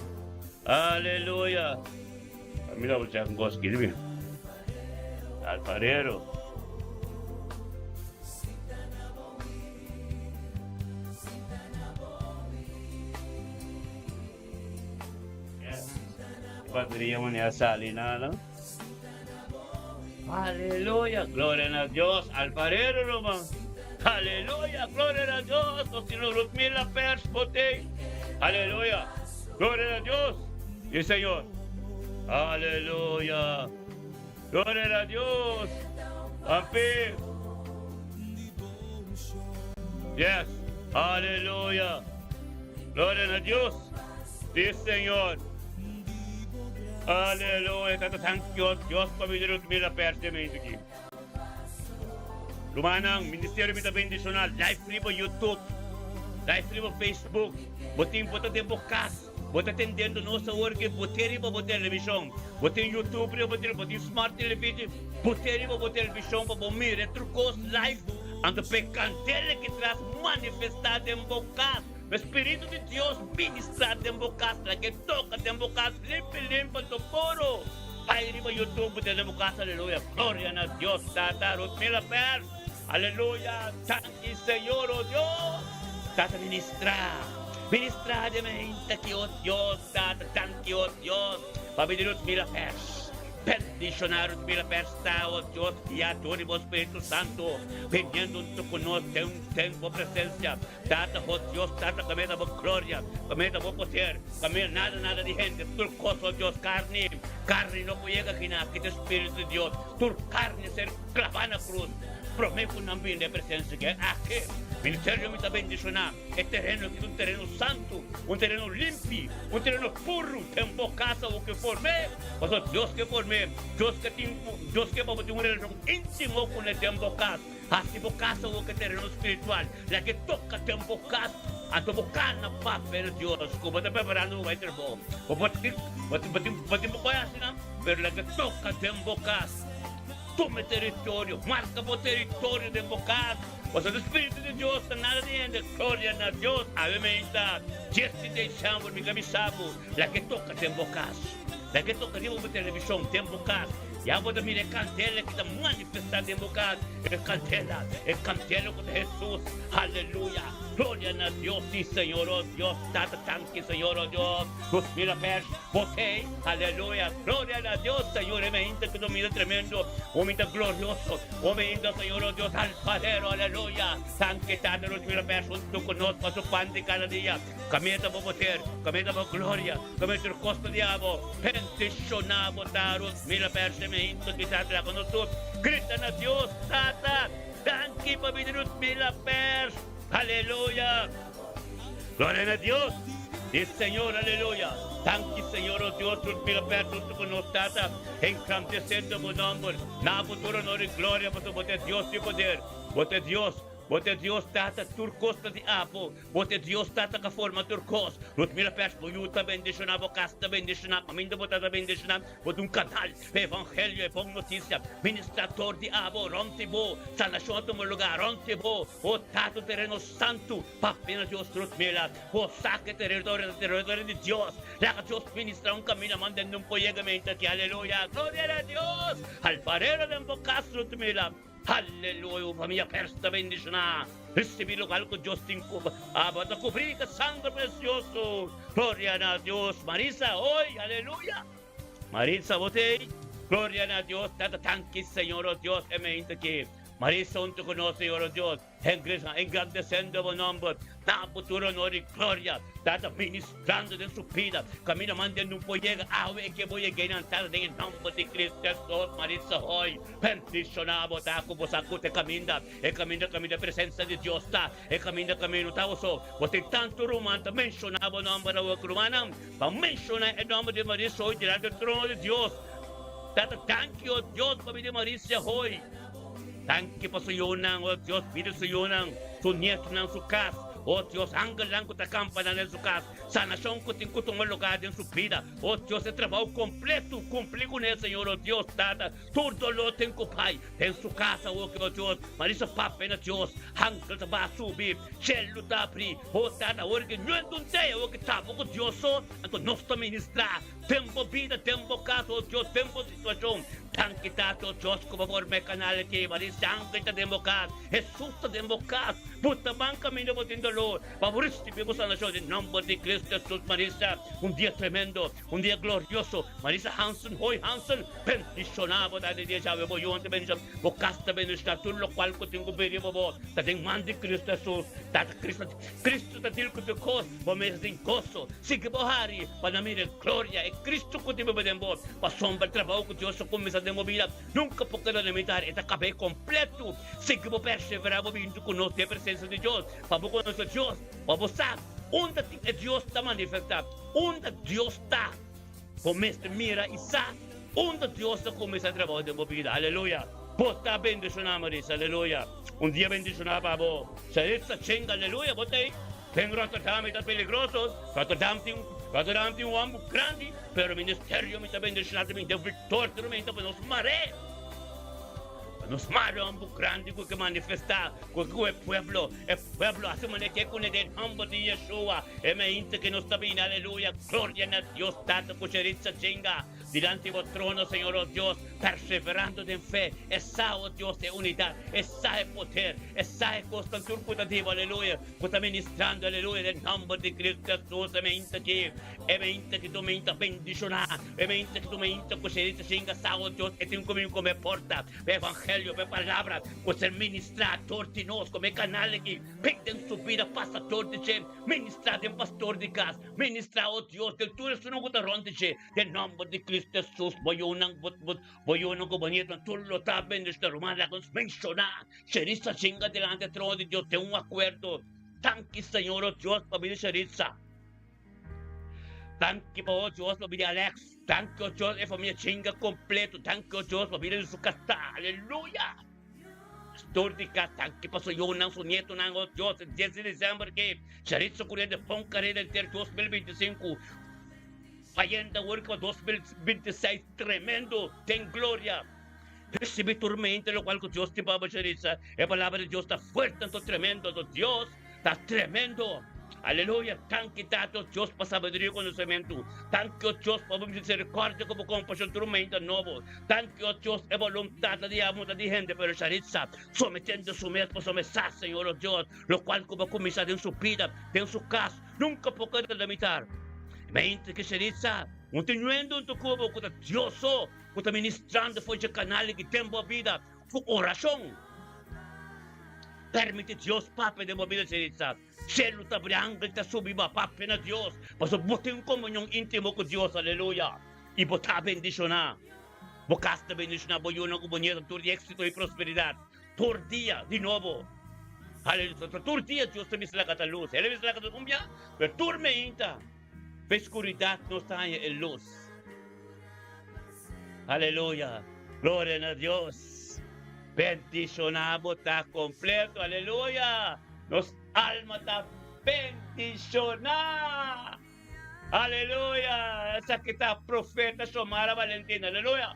Aleluya. Mira, voy a un cosquillo. Alfarero. Bateria manera sali nada. Aleluya, gloria na Dios, alfarero ruman. Aleluya, gloria na Dios, nos tin Rutmila Pers Botey. Aleluya, gloria na Dios y Señor. Aleluya, gloria na Dios. Ampi. Yes, aleluya, gloria na Dios y Señor. Aleluya, Tata Thank you Dios pa mi Ruth Mila Perse aki. Rumannan, ministerio mi ta bendiciona live riba YouTube, live riba Facebook. Bo tin bo ta den bo cas, bo ta tendendo nos awor ke bo tin riba bo television, bo tin YouTube riba bo bo tin smart television, bo tin riba bo television pa bo mira tur cos live. Anto p'e candela ki tras manifesta den bo cas. E Spiritu di Dios ministra den bo kas, laga e toka den bo kas limpi limpi anto puro. Bai riba YouTube bo den bo kas, aleluya, gloria na Dios Tata, Ruthmila Pers, aleluya, danki Señor, oh Dios, Tata ministra, ministra den mi hente aki, oh Dios, Tata, danki, oh Dios, pabia di Ruthmila Pers. Bendiciona Ruthmila Pers ta, oh Dios, guia tur di bo Spiritu Santo, biniendo hunto cu nos den den bo presencia. Tata, oh Dios, Tata, camia ta bo gloria, camia ta bo poder, camia nada, nada di hende, tur cos, oh Dios, carni, carni no por yega aki na, aki ta Spiritu di Dios, tur carni ser clava na cruz, prome cu nan bini den presencia di aki. Ministerio mi ta bendiciona e tereno aki ta un tereno santo, un tereno limpi, un tereno puro, den bo casa bo ke form'e, pasobra Dios ke form'e, Dios ke tin, Dios ke pa bo tin un relacion intimo cun'e den bo casa. Hasi bo casa wou ke tereno spiritual. Laga e toka den bo cas, anto bo cana papia na Dios cu bo ta preparando bo bai trabou. Bo por tin, bo tin, bo tin, bo tin bo coy asina, pero laga e toka den bo cas. Tuma e teritorio, marca bo teritorio den bo cas. Pasobra e Spiritu di Dios ta nada di hende. Gloria na Dios! Awe meinta, dies di december, mi ta bisa bo, laga e toka den bo cas. Laga e toka riba bo television den bo cas. Ya bo ta mira e candela ki ta manifesta den bo cas, e candela, e candela cu ta Jesus. Aleluya! Gloria na Dios, si Señor, oh Dios, Tata, danki Señor, oh Dios. Nos mira pers, bo tey, aleluya, gloria na Dios, Señor, e meinta cu ta mira tremendo, o minta glorioso, o meinta, Señor, oh Dios, alfarero, aleluya. Danki, Tata, nos mira pers hunto cu nos pa su pan di cada dia. Camia ta bo poder, camia ta bo gloria, camia tur cos ta di abo. Bendiciona bo ta Ruth Mila Perse me hinto ki ta traha nos tur. Grita na Dios, Tata, danki pa bida Ruth Mila Pers. Aleluya. Gloria na Dios. Di Señor, aleluya. Danki Señor, oh Dios, Ruth Mila Pers hunto cu nos, Tata, engrandeciendo bo nomber. Na bo tur honor y gloria, pasobra bo ta e Dios di poder. Bo ta e Dios, bo ta e Dios, Tata, tur cos ta di abo. Bo ta e Dios Tata ka forma tur kos. Nos mira pers bo yu ta bendishoná, bo kas ta bendishoná, kaminda bo ta ta bendishoná. Bo ta un kanal pa evangelio, e bon notisia. Ministrá tor di abo rònt di bo. Sanashon a tuma lugá rònt di bo. Bo ta un tereno santu. Papia na Dios nos mira. Bo sa ku e teritorio ta teritorio di Dios. Laga Dios ministrá un kaminda mandando un por yega menti aki. Aleluya! Gloria na Dios! Alfarero den bo kas nos mira. Aleluya bo famia pers ta bendiciona ricibi locual cu Dios tin cu abo ta cubri cu sangre precioso gloria na Dios Marisa hoy aleluya Marisa bo tey gloria na Dios tata tanki Señor oh Dios e mente aki Marisa hunto cu nos Señor oh Dios. Engrandesendo bo nomber, na bo tur honor i gloria. Tata ministrando den su bida, kaminda manda e no por yega awe e ke bo yega einan, Tata, den e nomber di Cristo Jesus. Maritza Hoy, bendiciona bo ta ku bo sa ku ta e kaminda, e kaminda kaminda e presencia di Dios ta, e kaminda kaminda no ta bo so. Bo tin tantu ruman ta menciona bo nomber awor ku rumannan pa menciona e nomber di Maritza Hoy dilanti e trono di Dios. Tata, danki o Dios pa bida di Maritza Hoy. Danki pa su yunan, o Dios, bida su yunan, su nietonan, su kas. O Dios, angelnan ku ta kampa nan den su kas, sanashon ku tin ku tuma lugá den su bida. O Dios, e trabou kompletu, kumpli kuné, Señor, o Dios, Tata, tur doló tin ku bai den su kas awoki, o Dios. Marisa papia na Dios, angel ta baha subi, shelu ta abri. O Tata, awor ki ñuent un dei awoki tabo ku Dios so, anto nos ta ministrá. Den bo bida, den bo kas, o Dios, den bo situashon. Danki Tata, o Dios, ku bo forma e kanal aki. Maria Sangre ta den bo kas. Hesus ta den bo kas. Bo ta ban kaminda bo tin dolor. Pa bo risibí bo sanashon den nomber di Cristo Hesus. Marisa, un dia tremendo, un dia glorioso. Marisa Hansen, Hoy Hansen, bendishoná bo ta den dia djawe. Bo yunan ta bendishoná, bo kas ta bendishoná. Tur lokual ku tin ku bini pa bo ta den man di Cristo Hesus. Tata, Cristo, Cristo ta dil ku tur kos. Bo mester tin goso. Sigui bo hari pa nan mira e gloria, e Cristo cu tin biba den bo. Pasobra e trabao cu Dios a cuminsa den bo bida nunca por keda na mitar, e ta cab'é completo. Sigui bo persevera bo bintu cu nos den e presencia di Dios, pa bo conoce Dios, pa bo sa unda tin e Dios ta manifesta, unda Dios ta. Bo mester mira i sa unda Dios ta kuminsá trabou den bo bida. Aleluya! Bo ta bendishoná, Marisa. Aleluya! Un dia bendishoná pa bo. Saritza Ching, aleluya! Bo ta ei den Rotterdam, e ta peligroso. Rotterdam tin, Rotterdam tin un hòmber grandi, pero ministerio mi ta bendishoná ta bin den victor tremendo pa nos mar'é. Pa nos mare hòmber grandi ku ke manifestá ku e pueblo, e pueblo hasi manera ke kuné den hòmber di Yeshua. E meinta ke nos ta bini, aleluya, gloria na Dios Tata ku sheritsa chinga dilanti bo trono, Señor o Dios, perseverando den fe, e sa, o Dios, e unidat, e sa e poder, e sa e kosnan tur ku ta di bo, aleluya, ku ta ministrando, aleluya, den nomber di Cristo Jesus, e meinta ki, e meinta ki tu meinta bendishoná, e meinta ki tu meinta ku sheritsa chinga sa, o Dios, e tin ku bin kome porta pa e evangelio, pa e palabra ku ser ministrá dor di nos, kome kanal aki. Pek den su bida pasa dor di dje, ministrá den pastor di kas, ministrá, o Dios, den tur esunnan ku ta rònt di dje, den nòmber di Kristu Hesus, bo yunan, bo, bo, bo yunan ku bo nietnan tur lo ta bendishoná. Ruman, laga nos menshoná Sherissa Chinga dilanti e trono di Dios den un akuerdo. Danki, Señor, o Dios, pa bida Sherissa. Danki pa o Dios pa bida Alex. Danki, o Dios, e famia Chinga kompleto. Danki, o Dios, pa bida di su kasá. Aleluya! Pastor di cas danki pa su yunan, su nietonan, oh Dios, e dies di december ke Charitza Corriente pon carera enter 2025 bayendo awor pa 2026 tremendo den gloria. Ricibi tur mente locual cu Dios tin pa bo Charitza, e palabra di Dios ta fuerte anto tremendo anto Dios ta tremendo. Aleluya! Danki Tata Dios pa sabiduria i konosementu. Danki o Dios pa bo misericordia ku bo kompashon tur mainta nobo. Danki o Dios e boluntat ta di amo ta di hende pero Sharitza sometiendo su mes pasobra e sa Señor o Dios lokual ku bo kuminsá den su bida den su kas nunka por keda limitar. Mainta ki Sharitza un tin nuendo unto ku bo ku ta Dios so ku ta ministrando for dje kanal aki den bo bida ku orashon. Permiti Dios papia den bo bida Sharitza. Shelu ta bri, angel ta subi ba papia na Dios, pasobra bo tin un komunion íntimo ku Dios, aleluya, i bo ta bendishoná. Bo kas ta bendishoná, bo yunan ku bo nieto tur di éksito i prosperidat, tur dia di nobo. Aleluya. Tur dia Dios ta bisa laga ta lus. El a bisa laga ta lus un bia, pero tur meinta pa e skuridat nos ta haña e lus. Aleluya. Gloria na Dios. Bendishoná bo ta kompleto. Aleluya. Nos alma ta bendishoná. Aleluya. Esaki ta profeta Xiomara Valentina. Aleluya.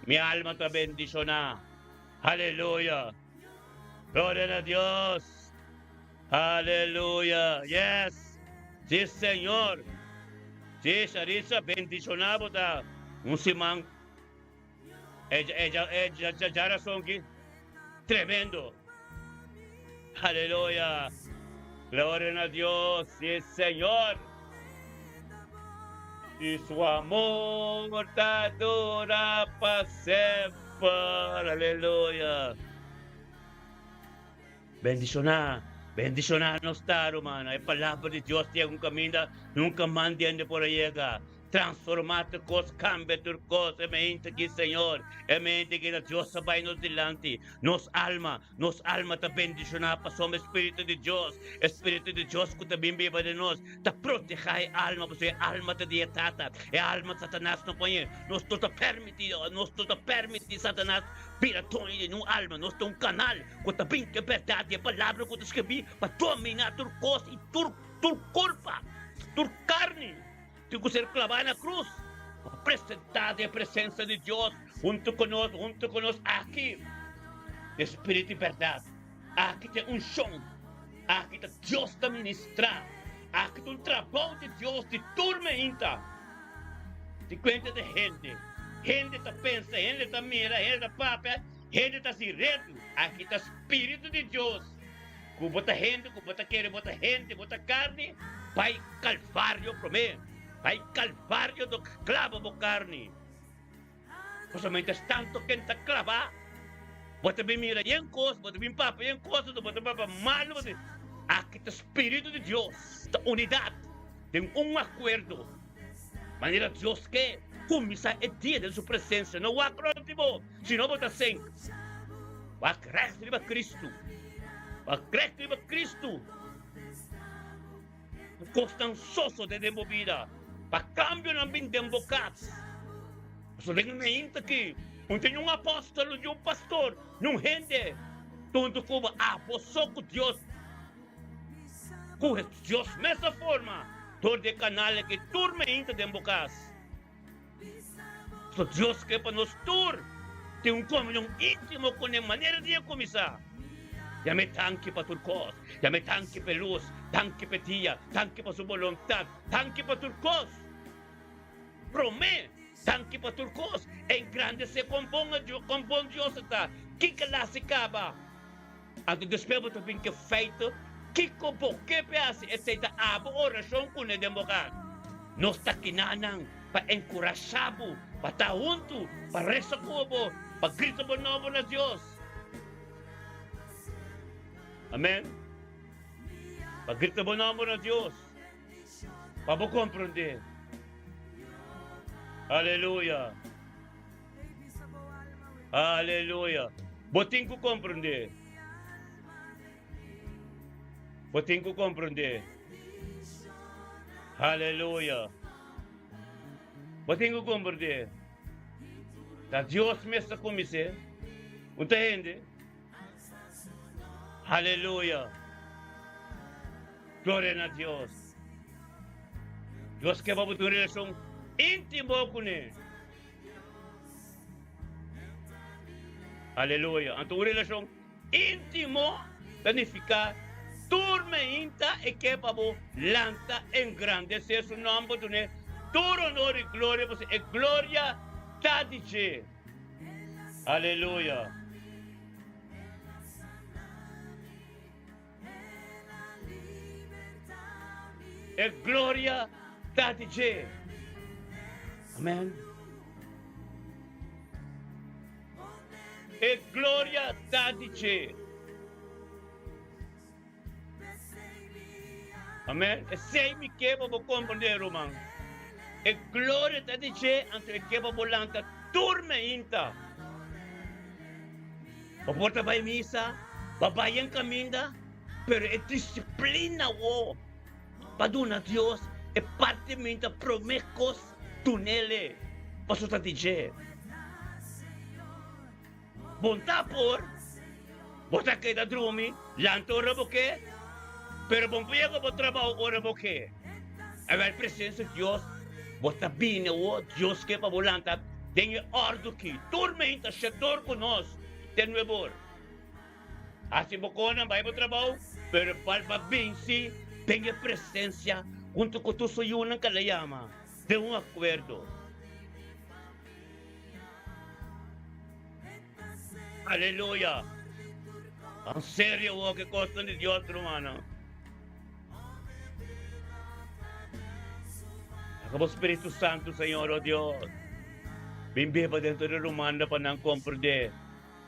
Mi alma ta bendishoná. Aleluya. Gloria na Dios. Aleluya. Yes. Sí, Señor. Sí, Sharissa, bendishoná bo ta un siman. Ella, ella, ella, ya, ya razón ki. Tremendo. Aleluya. Gloria a Dios. Sí, Señor. Y su amor ta dura pa semper. Aleluya. Bendishoná, bendishoná nos ta, rumannan. E Palabra di Dios yega un kaminda nunka mas hende por a yega. Transformá tur kos, kambia tur kos. E mente aki, Señor, e mente aki ta Dios ta bai nos dilanti. Nos alma, nos alma ta bendishoná pasobra e Spiritu di Dios, e Spiritu di Dios ku ta bin biba den nos, ta protehá e alma, pasobra e alma ta di e Tata. E alma Satanas no pone. Nos no ta permití, nos no ta permití Satanas bira doño di nos alma. Nos ta un kanal Ku ta bin ku e bèrdat di e palabra ku ta skirbí pa dominá tur kos i tur tur kulpa, tur karni tin ku ser klabá na krus pa presentá den e presensia di Dios huntu ku nos, huntu ku nos aki den spiritu i bèrdat. Aki ta e unshon, aki ta Dios ta ministrá, aki ta un trabou di Dios di tur meinta. Di kuenta di hende, hende ta pensa, hende ta mira, hende ta papia. Hende ta sin redu, aki ta Spiritu di Dios. Ku bo ta hende, ku bo ta kere bo ta hende, bo ta karni, bai Kalvario promé. Bai Kalvario do klaba bo karni. Pasobra mientras tanto ken ta klabá, bo ta bin mira yen kos, bo ta bin papia yen kos, anto bo ta papia malu, bo ta Aki ta Spiritu di Dios, ta unidat den un akuerdo. Manera Dios ke kuminsá e dia den su presensia, no wak rònt di bo. Si no bo ta sink, wak règt riba Kristu. Wak règt riba Kristu. Kosnan sosodé den bo bida. Pa kambionan bin den bo kas. Pasobra den meinta aki un tin un apòstel, un pastor, un hende ta huntu ku bo. Abo so ku Dios, ku Dios mes a forma dor di e kanal aki tur meinta den bo kas. Pasobra Dios ke pa nos tur tin un komunion íntimo kuné manera di e kuminsá. Yam'é danki pa tur kos. Yam'é danki p'e lus, danki p'e dia, danki pa su boluntat, danki pa tur kos. Promé, danki pa tur kos. Engrandesé kon bon kon bon Dios a ta. Kiko el a hasi kaba? Anto despues bo ta bin ku e feito, kiko bo ke p'e hasi? Esei ta abo orashon kuné den bo kas. Nos ta kinanan pa enkurashá bo pa ta huntu, pa resa ku bo, pa grita bo nòmber na Dios. Amèn. Pa grita bo nòmber na Dios, pa bo komprondé. Aleluya. Aleluya. Bo tin ku komprondé. Bo tin ku komprondé. Aleluya. Bo tin ku komprondé. Ta Dios mes ta kumins'é. Un ta hende. Aleluya. Gloria na Dios. Dios ke pa bo tin un relashon íntimo kuné. Aleluya. Anto un relashon íntimo ta nifiká tur meinta e ke pa bo lanta engrandesé su nòmber, dun'é tur honor i gloria, pasobra e gloria ta di dje. Aleluya. E gloria ta di dje. Amen. E gloria ta di dje. Amen. Esei mi ke pa bo komprendé, ruman. E gloria ta di dje, anto e ke pa bo lanta tur meinta. Bo por ta bai misa, bo bai en kaminda, pero e disiplina wo pa duna Dios e parti meinta promé kos dunele, pasobra ta di dje. Bon ta por, bo ta keda drumi, lanta ora bo ke, pero bon por yega bo trabou ora bo ke. Awel presensia di Dios, bo ta bini awor, Dios ke pa bo lanta den e ordu ki. Tur meinta shetor ku nos te nuebor. Hasi bo konan, bai bo trabou, pero bal pa bin si den e presensia huntu ku tur su yunan ku el a yama den un akuerdo. Aleluya! Tan serio wou ke kosnan di Dios, rumannan. Laga bo Spiritu Santu, Señor, o Dios, bin biba dentro di rumannan pa nan komprendé.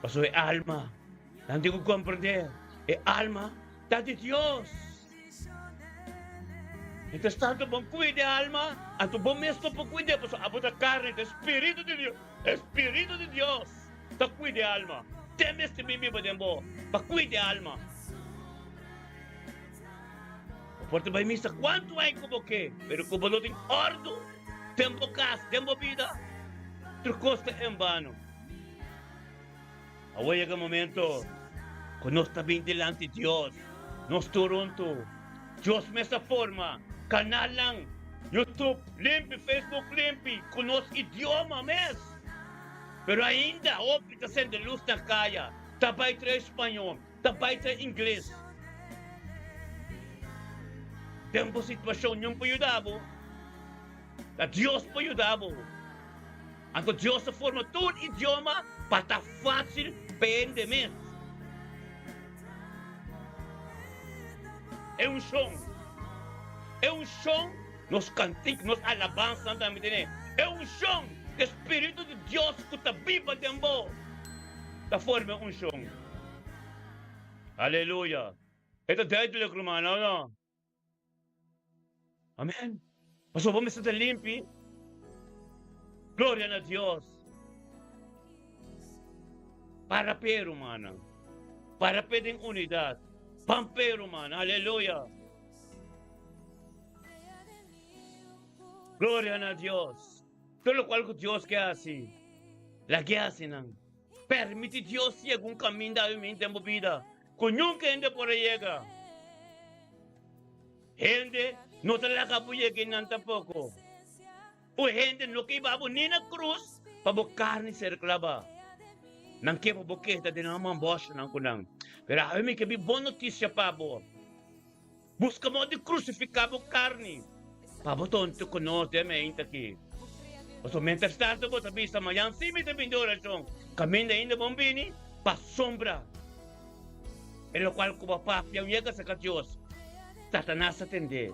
Pasobra e alma, nan tin ku komprendé, e alma ta di Dios. Mientras tanto bon cuida e alma, anto bo mes no por cuid'é, pasobra abo ta carne, ta e Spiritu di Dios, e Spiritu di Dios ta cuida e alma. Te mester bin biba den bo pa cuida e alma. Bo por ta bai misa cuantu ai cu bo ke, pero cu bo no tin ordu den bo cas, den bo bida, tur cos ta en bano. Awor yega momento ku nos ta bin dilanti Dios, nos tur huntu. Dios mes a forma kanalnan YouTube limpi, Facebook limpi ku nos idioma mes. Pero ainda hopi ta sende lus na kaya, ta bai trae spañó, ta bai trae ingles. Den bo situashon ñun por yuda bo, ta Dios por yuda bo. Anto Dios a forma tur idioma pa ta fácil pa hende mes. E unshon, e unshon, nos kantik, nos alabansanan tambe tene. E unshon, e Spiritu di Dios ku ta biba den bo ta forma e unshon. Aleluya! E ta duidelijk, rumannan, o no? Amen. Pasobra bo mester ta limpi. Gloria na Dios. Para pe, rumannan. Para pe den unidad. Pan pe, rumannan. Aleluya. Gloria na Dios. Tur lokual ku Dios ke hasi, lag'é hasi nan. Permiti Dios yega un kaminda awe min den bo bida ku nunka hende por a yega. Hende no ta laga bo yega einan tampoko. Un hende no ke hiba bo ni na krus pa bo karni ser klabá. Nan ke pa bo keda den nan mambòshanan ku nan. Pero awe mi ke bin bon notisia pa bo. Buska modo di krusifiká bo karni pa bo tonto ku nos den mente aki. Pasobra miéntras tantu bo ta bisa, Mañan sí mi ta bini di orashon, kaminda ainda bon bini pa sombra. E lokual ku bo papia un yega serka Dios, Satanas ta tendé.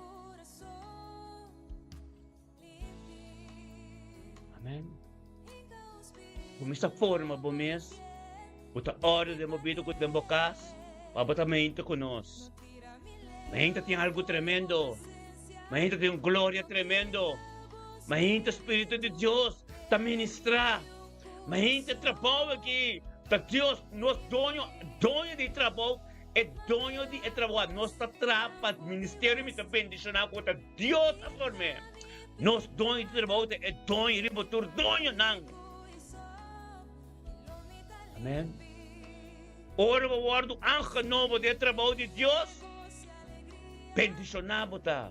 Amen. Kuminsá forma bo mes, bo ta orde den bo bida ku den bo kas, pa bo ta mente ku nos. Mainta tin algu tremendo. Mainta tin un gloria tremendo. Mainta Spiritu di Dios ta ministrá. Mainta trabou aki ta Dios, nos doño, doño di trabou, e doño di e trabou. Nos ta traha pa ministerio, mi ta bendishoná ku ta Dios a form'é. Nos doño di trabou ta e doño riba tur doñonan. Amen. Ora bo wòrdu aangenomen den e trabou di Dios, bendishoná bo ta.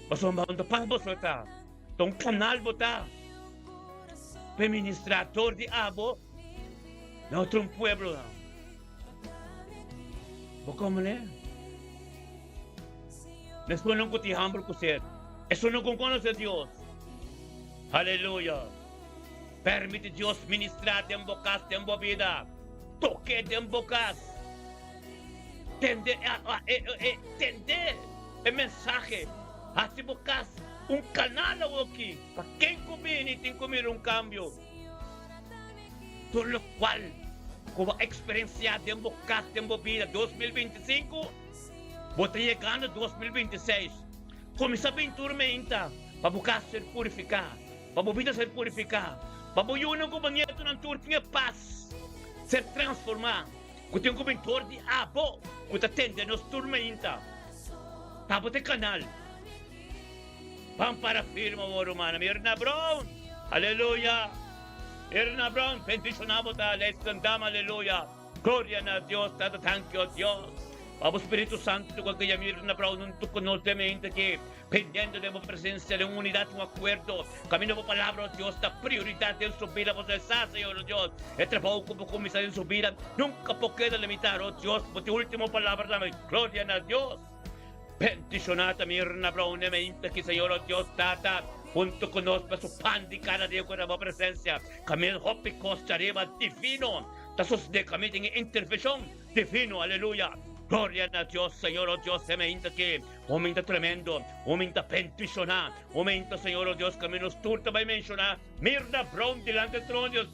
Pasobra bo no ta pas bo so ta, ta un kanal bo ta pa e ministrá dor di abo na otro un pueblonan. Bo komo ne? Esunnan ku tin hamber ku sed, esunnan ku konosé Dios. Aleluya! Permiti Dios ministrá den bo kas, den bo bida. Tok'é den bo kas. Tende tende e mensahe. Hasi bo kas un kanal awoki pa ken ku bini tin ku mira un kambio. Tur lokual ku bo a eksperensiá den bo kas, den bo bida 2025, Bo ta yegando 2026. Kuminsá bin tur meinta pa bo kas ser purifiká, pa bo bida ser purifiká, pa bo yunan ku bo nietonan tur tin e pas ser transformá, ku tin ku bin dor di abo ku ta tende nos tur meinta. Ta bo ta e kanal. Ban para firme awor, rumannan. Mirna Brown! Aleluya! Mirna Brown, bendishoná bo ta, Leidsen Dam, aleluya! Gloria na Dios Tata Danki o Dios pa bo Spiritu Santu ku a guia mi na brou huntu ku nos den mente aki pendiendo den bo presencia den unidad un akuerdo kaminda bo palabra o Dios ta prioridad den su bida pasobra e sa Señor o Dios e trabou ku bo kuminsa den su bida nunka por keda limitar o Dios bo tin ultimo palabra tambe Gloria na Dios. Bendiciona ta Mirna Brown e mente aki Señor o Dios Tata hunto cu nos pa su pan di cada dia cu ta bo presencia caminda hopi cos chariba divino ta sosode caminda tin e intervencion divino aleluya gloria na Dios Señor o Dios e mente aki un mente tremendo un mente bendiciona un mente Señor o Dios caminda nos tur ta bay menciona Mirna Brown dilanti trono Dios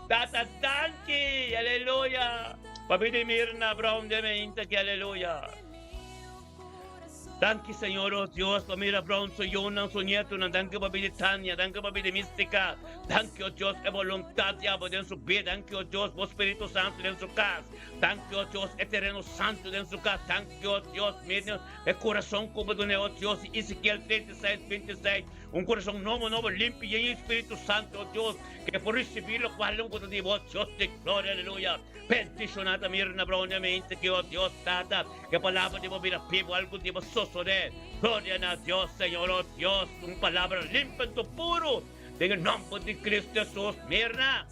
Tata danki aleluya pa bida di Mirna Brown de mente aki aleluya. Danki Señor oh Dios pa mira Brown su yunan su nietunan danki pa bida Tania danki pa bida Mistica danki oh Dios e boluntad di abo den su bida danki oh Dios bo Spiritu Santo den su cas danki oh Dios e tereno santo den su cas danki oh Dios mira e curason cu bo dune oh Dios di Ezekiel 36 26 un curason nobo nobo limpi yen di Spiritu Santo oh Dios ke por ricibi locual cu ta di bo Dios di gloria aleluya. Bendishoná ta Mirna Brownamente ki o Dios Tata, ke palabra di bo bira pibo algun dia bo sosodé. Gloria na Dios Señor o Dios, un palabra limpi anto puru den e nomber di Cristo Jesus. Mirna,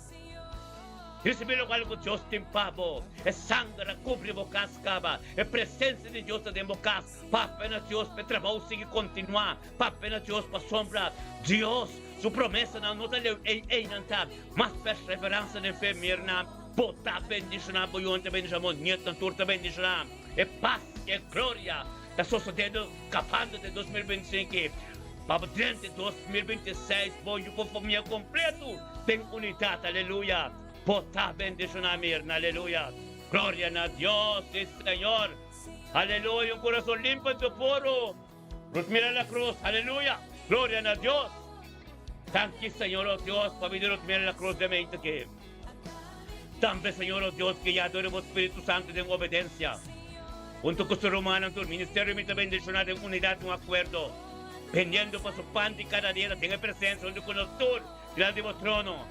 risibi lokual ku Dios tin pa bo. E sanger a kubri bo kas kaba. E presensia di Dios ta den bo kas. Papia na Dios pa e trabou sigui kontinuá. Papia na Dios pasobra Dios su promesanan no ta leu ei einan ta. Mas perseveransa den fe, Mirna. Bo ta bendishoná, bo yunan ta bendishoná, bo nietnan tur ta bendishoná. E pas i e gloria ta sosodendo kabando den 2025 pa bo drenta 2026 bo yu ku famia kompleto den unidat. Aleluya! Bo ta bendishoná, Mirna. Aleluya! Gloria na Dios, si Señor. Aleluya! Un kurason limpi anto puru. Nos mira na cruz, aleluya, gloria na Dios. Danki Señor oh Dios pa bini nos mira na cruz den mente aki. Tambe Señor oh Dios guia dor di bo Spiritu Santo den obedencia. Hunto cu su rumannan tur ministerio mi ta bendiciona den unidad un acuerdo. Pendiendo pa su pan di kada dia ta den e presensia huntu ku nos tur dilanti bo trono.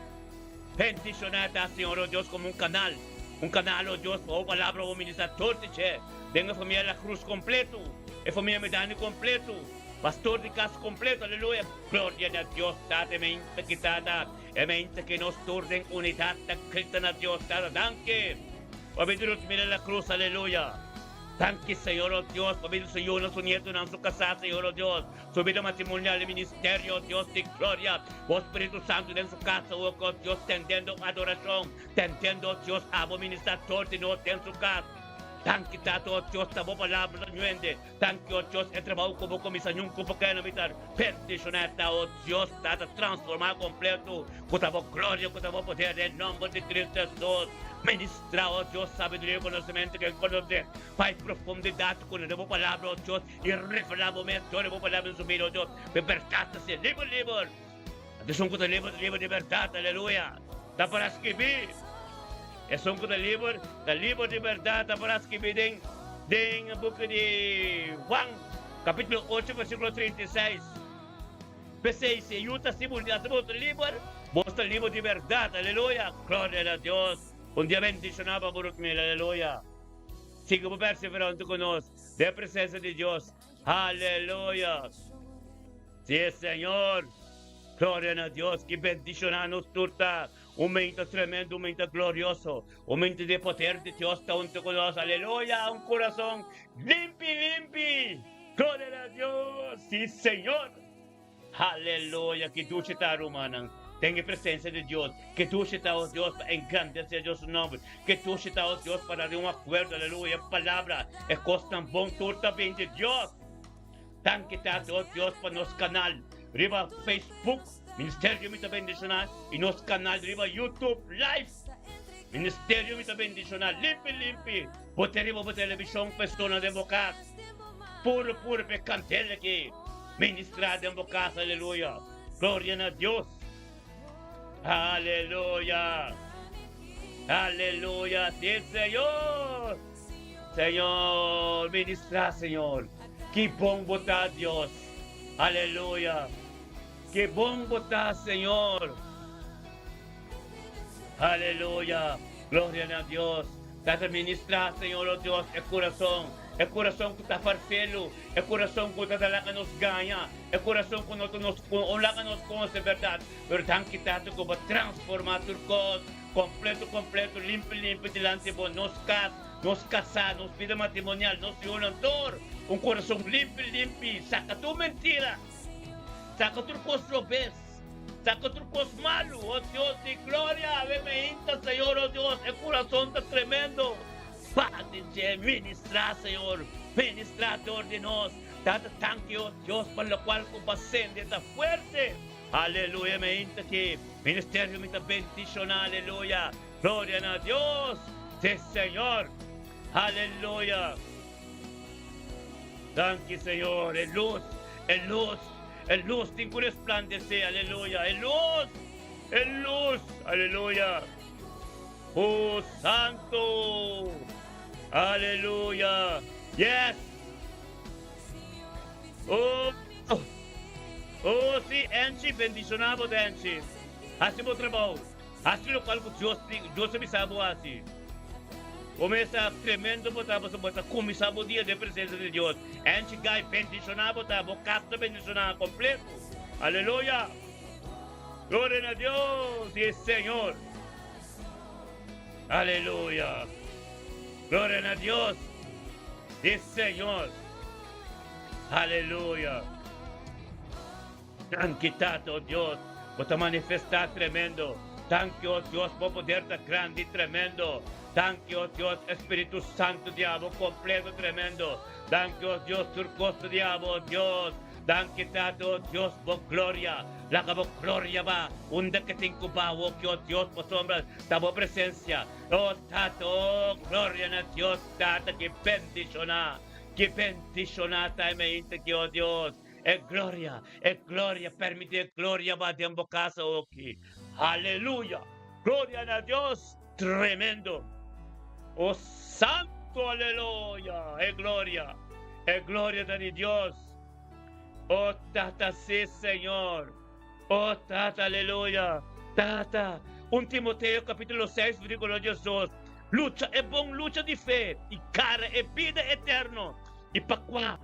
Bendishoná ta, Señor, o Dios, komo un kanal, un kanal, o Dios, pa bo palabra bo ministrá tur di dje den e famia La Cruz kompletu, e famia Medani kompletu, pastor di kas kompletu, aleluya. Gloria na Dios Tata, e mente ki Tata, e mente ki nos tur den unidat ta grita na Dios Tata, danki pa bini nos mira La Cruz, aleluya. Danki Señor o Dios pa bini su yunan, su nietonan, su kasá, Señor o Dios, su bida matrimonial, e ministerio, o Dios di gloria, bo Spiritu Santu den su kas awor, o Dios, tendendo adorashon, tendendo, o Dios, abo ministra tur di nos den su kas. Danki Tata, o Dios, ta bo palabra ta ñuende. Danki, o Dios, e trabou ku bo kuminsá ñunku por keda na mitar. Bendishoná ta, o Dios, Tata, transformá kompleto ku ta bo gloria, ku ta bo poder, den nomber di Cristo Hesus. Ministrá, o Dios, sabiduria i konosementu ku e konosé pa e profundidat ku na den bo palabra, o Dios, i revelá bo mes dor di bo palabra den su bida, o Dios, pa e bèrdat ta ser liber, liber. Esun ku ta liber ta liber di bèrdat, aleluya! Ta para skibí, Esun ku ta liber ta liber di bèrdat, ta para skibí den den buki di Juan, kapítulo ocho, versíkulo 36. P'esei, si e Yu ta hasi boso liber, boso ta liber di bèrdat. Aleluya! Gloria na Dios! Un dia bendishoná pa bo, Ruth Miller. Aleluya! Sigui bo perseverá huntu ku nos den e presensia di Dios. Aleluya! Sí, Señor! Gloria na Dios! Ki bendishoná nos tur ta! Un mento tremendo, un mento glorioso, un mento di poder di Dios ta huntu ku nos. Aleluya! Un kurason limpi, limpi! Gloria na Dios! Sí, Señor! Aleluya! Ki dushi ta, rumannan, den e presencia di Dios! Ki dushi ta, o Dios, pa engrandece Dios su nomber! Ki dushi ta, o Dios, pa ta den un acuerdo, aleluya, e palabra, e cosnan bon tur ta bin di Dios! Danki Tata, o Dios, pa nos canal riba Facebook, Ministerio Mi Ta Bendiciona, y nos canal riba YouTube Live, Ministerio Mi Ta Bendiciona, limpi limpi, bo te riba bo television persona den bo cas. Puro puro p'e kandela ki ministrá den bo kas, aleluya. Gloria na Dios. Aleluya. Aleluya. Sí, Señor. Señor, ministrá, Señor. Ki bon bo ta, Dios. Aleluya. Ki bon bo ta, Señor. Aleluya. Gloria na Dios. Tata ministrá, Señor, oh Dios, e kurason, e kurason ku ta farfelu, e kurason ku ta ta laga nos gaña, e kurason ku no ta nos o laga nos konse bèrdat. Pero danki, Tata, ku bo transformá tur kos kompleto, kompleto, limpi, limpi dilanti bo, nos kas, nos kasá, nos bida matrimonial, nos yunan, tur. Un kurason limpi, limpi. Saka tur mentira. Saka tur kos robes. Saka tur kos malu, oh Dios di gloria, awe me hinta, Señor, oh Dios, e kurason ta tremendo. Bati dje, ministrá, Señor, ministrá dor di nos. Tata, tanki, oh Dios, pa lokual ku bo a sende ta fuerte. Aleluya, me hinta ki ministerio mi ta bendishoná, aleluya. Gloria na Dios, si Señor. Aleluya. Danki, Señor, e lus, e lus. E lus tin ku resplandesé, aleluya! E lus! E lus! Aleluya! Oh, santu! Aleluya! Yes! Oh, oh, sí, Angie, bendishoná bo, Angie. Hasi bo trabou. Hasi lokual ku Dios, Dios a bisa bo hasi. Bo mester tremendo bo ta pasobra bo ta kuminsá bo dia den presensia di Dios. Angie Guy, bendishoná bo ta, bo kas ta bendishoná kompleto. Aleluya! Gloria na Dios i e Señor. Aleluya! Gloria na Dios i e Señor. Aleluya! Danki Tata, o Dios, bo ta manifestá tremendo. Danki, o Dios, bo poder ta grandi i tremendo. Danki, o Dios, e Spiritu Santu di abo kompleto tremendo. Danki, o Dios, tur kos ta di abo, o Dios. Danki, Tata, o Dios, bo gloria. Laga bo gloria ba unda ke tin ku ba awoki, o Dios, pasobra ta bo presensia. O Tata, o gloria na Dios, Tata, ki bendishoná, ki bendishoná ta e meinta ki, o Dios. E gloria, e gloria, permiti e gloria ba den bo casa oki. Aleluya! Gloria na Dios! Tremendo! O santo, aleluya! E gloria, e gloria ta di Dios. Oh Tata, sí Señor. Oh Tata, aleluya. Tata, 1 Timoteo capítulo 6, versículo 12. Lucha e bon lucha di fe i gara e bida eterno. I pa kua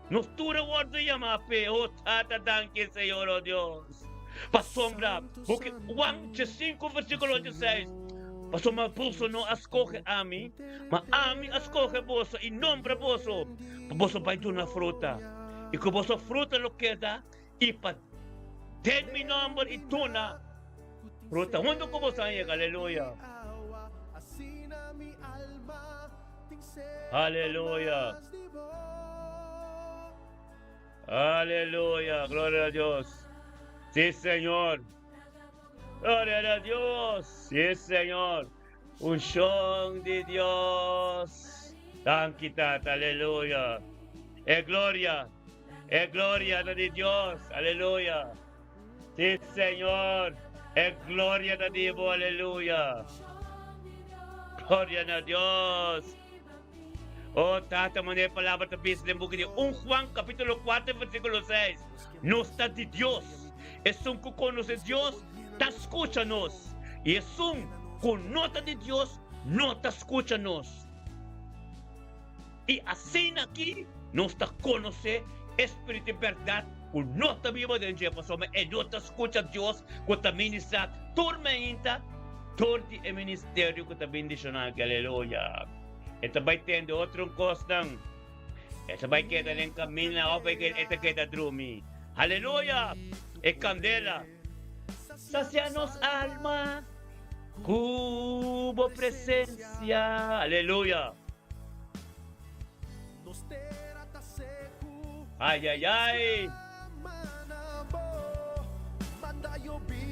nos tur a wòrdu yamá p'e. Oh Tata, danki Señor, oh Dios. Pasobra buki Juan 5, versículo 16. Pasobra boso no a skohe ami, ma ami a skohe boso i nombra boso pa boso bai duna fruta, i ku boso fruta lo keda, i pa den mi nòmber i duna fruta huntu ku boso a yega. Aleluya! Aleluya! Aleluya! Gloria a Dios! Sí, Señor! Gloria a Dios! Sí, Señor! Unshon di Dios! Danki, Tata! Aleluya! E gloria! E gloria ta di Dios! Aleluya! Sí, Señor! E gloria ta di bo! Aleluya! Gloria na Dios! Oh, Tata, manera e palabra ta bisa den buki di 1 Juan capítulo 4 versículo 6, Nos ta di Dios. Esun cu conoce Dios ta scucha nos, y esun cu no ta di Dios no ta scucha nos. Y asina aki nos ta conoce e spiritu di berdad cu no ta biba den dje, pasobra e no ta scucha Dios cu ta ministra tur meinta dor di e ministerio cu ta bendiciona aki. Aleluya! E ta bai tende otro cosnan. E ta bai keda den camina of e ta keda drumi. Aleluya! E candela sacia nos alma cu bo presencia. Aleluya! Ay, ay, ay!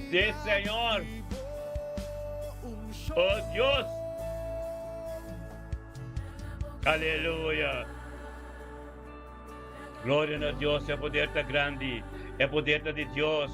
Sí, Señor. Oh, Dios. Aleluya. Gloria na Dios, e poder ta grandi, e poder ta di Dios.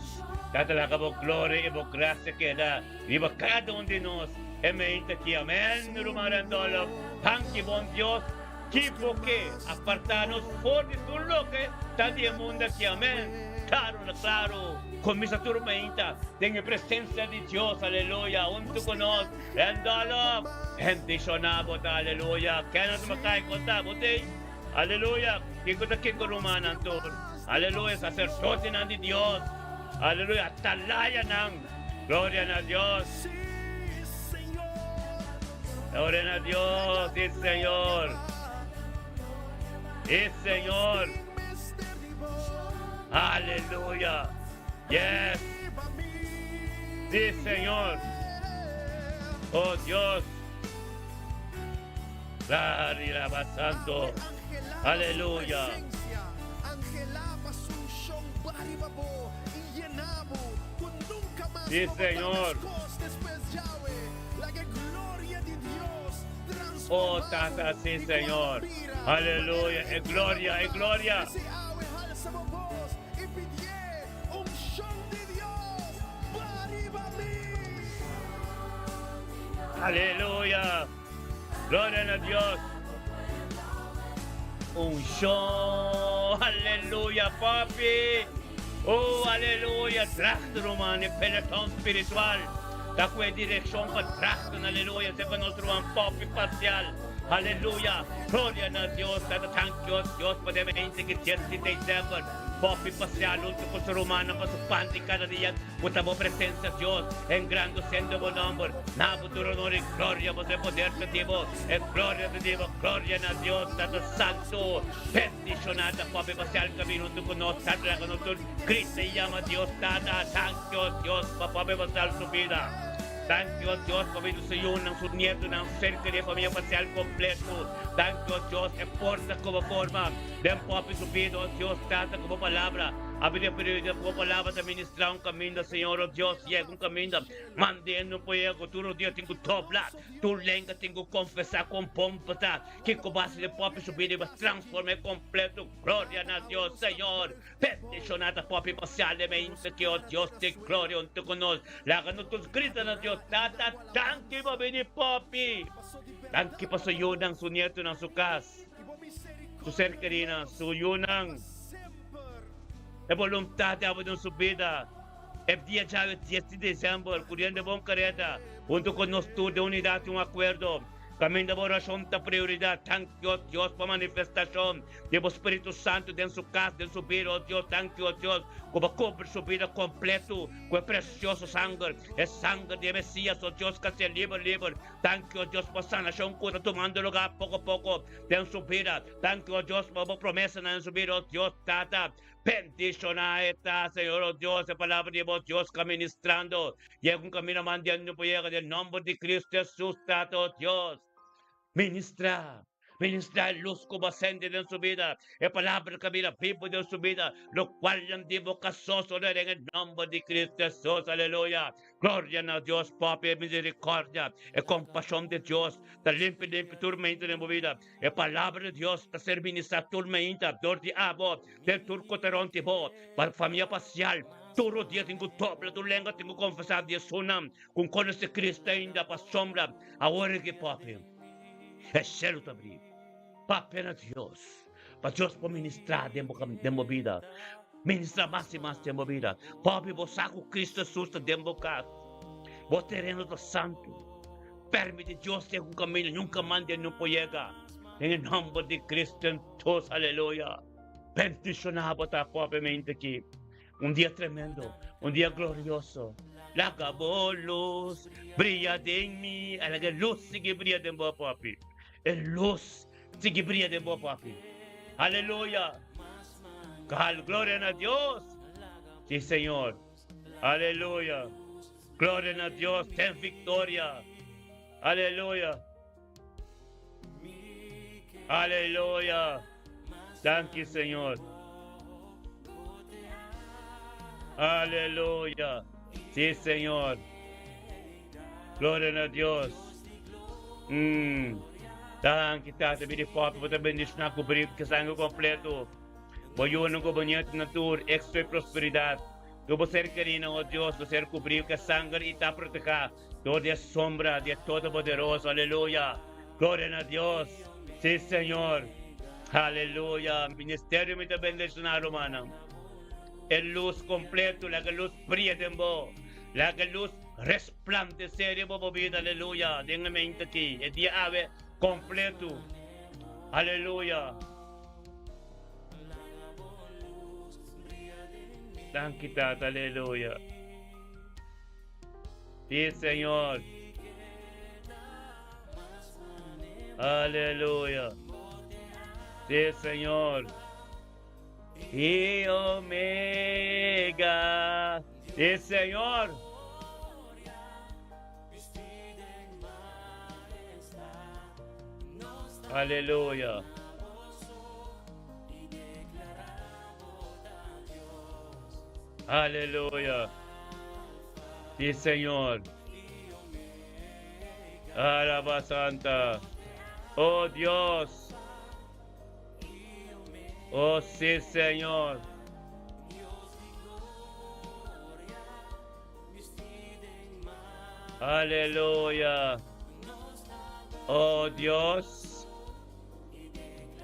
Tata laga bo gloria i bo gracia keda riba kada un di nos e meinta aki. Amen, ruman Randolph. Danki bon Dios. Ki bo ke apartá nos for di tur loke ta di e mundu aki. Amen. Klaru na klaru. Kuminsá tur meinta den e presensia di Dios. Aleluya. Huntu ku nos. Randolph, bendishoná bo ta. Aleluya. Kenneth Mackay, konta bo t'ei? Aleluya! Kiko ta kiko rumannan tur? Aleluya! Saserdotenan di Dios! Aleluya! Atalayanan! Gloria na Dios! Gloria na Dios! Sí, Señor! Sí, Señor! Aleluya! Yes! Sí, Señor! Oh, Dios! Gloria ba Santo. Aleluya. Sí, Señor. Oh, Tata, sí, Señor. Aleluya. E gloria, e gloria. Aleluya. Gloria na Dios. Unshon. Aleluya, papi. Oh, aleluya. Dracht, ruman, e peloton spiritual. Ta ku e direkshon pa drachten, aleluya. Sepa nos ruman papi parsial. Aleluya. Gloria na Dios. Tata, thank you, Dios, pa dem hende ki 10 di december. Papi parsial, huntu ku su rumannan pa su pan di kada dia. Ku ta bo presensia, Dios, engrandusendo bo nomber. Na bo tur honor i gloria, boso e poder ta di bo, e gloria ta di bo, gloria na Dios, Tata Santu. Bendishoná ta papia pa sel kamin huntu ku nos, Tata, laga nos tur grita i yama Dios Tata. Danki, o Dios, pa papia pa sel su bida. Danki, o Dios, pa bida su yunan, su nietonan, su ser kerí, famia pa sel kompleto. Danki, o Dios, e forsa ku bo forma den papia su bida, o Dios, Tata, ku bo palabra. Abri e periodista ku bo palabra ta ministrá un kaminda, Señor, o Dios, yega un kaminda, mand'é un poder ku tur rodia tin ku dobla, tur lenga tin ku konfesá kon bon bo ta, kiko bo hasi den popi su bida i bo transform'é kompleto. Gloria na Dios, Señor. Bendishoná ta popi parsialmente ki, o Dios di gloria, huntu ku nos. Laga nos tur grita na Dios, Tata, danki bo bini popi. Danki pa su yunan, su nietonan, su kas, su ser kerinan, su yunan. E boluntat di abo den su bida. E dia djawe dies di desèmber, kuriendo e bon kareda, huntu ku nos tur den unidat i un akuerdo, kaminda bo orashon ta prioridat. Danki, o Dios, pa manifestashon di bo Spiritu Santu den su kas, den su bida, o Dios. Danki, o Dios, ku bo kubri su bida kompletu ku e presioso sanger, e sanger di e Mesias, o Dios, ku a ser liber, liber. Danki, o Dios, pa sanashon ku ta tumando lugá poko poko den su bida. Danki, o Dios, pa bo promesanan den su bida, o Dios Tata. Bendishoná e ta, Señor, o Dios, e palabra di bo Dios ka ministrando. Yega un kaminda mandiendo por yega den nomber di Cristo Jesus, Tata, o Dios. Ministrá, ministrá e lus ku bo a sende den su bida, e palabra ku a bira bibu den su bida, lokualnan di bo ka sosodé den e nomber di Cristo Jesus. Aleluya. Gloria na Dios Papi, e misericordia, e compasion di Dios ta limpi limpi tur meinta den bo bida. E palabra di Dios ta ser ministra tur meinta dor di abo den tur ku ta rond di bo. Pa famia parcial, tur dia tin ku dobla tur lenga tin ku confesa di esunnan ku conoce Cristo ainda pasobra awor aki Papi e cielo ta abri. Papia na Dios. Pa Dios por ministrá den bo den bo bida. Ministrá mas i mas den bo bida. Pobi bo sa ku Cristo Jesus ta den bo kas. Bo tereno ta santu. Permiti Dios den un kaminda nunka mande no por yega. Den e nomber di Cristo Jesus, aleluya. Bendishoná bo ta propiamente aki. Un dia tremendo, un dia glorioso. Laga bo lus bria den mi. Laga e lus sigui bria den bo, papi. E lus Sigui bria den bo papi. Aleluya. Gal gloria na Dios. Si Señor. Aleluya. Gloria na Dios. Ten victoria. Aleluya. Aleluya. Danki Señor. Aleluya. Si Señor. Gloria na Dios. Mm. Danki, Tata, bidi forte, bo ta bendiciona cu bri cu sangue completo. Bo yunan cu bo nieto na tur éxito y prosperidad. Tur bo ser querinan, oh Dios, lo ser cubri cu e sanger y ta proteha door di e sombra di e Todopoderoso. Aleluya. Gloria na Dios. Sí, Señor. Aleluya. Ministerio mi ta bendiciona, rumannan. E luz completo, laga e luz bria den bo. Laga e luz resplandesé riba bo bida, aleluya, den e mente aki, e dia awe kompletu, aleluya. Danki Tata, aleluya. Sí, Señor. Aleluya. Sí, Señor. Y Omega. Sí, Señor. Aleluya. Aleluya. Sí, Señor. Alaba Santa. Oh Dios. Oh sí, Señor. Aleluya. Oh Dios.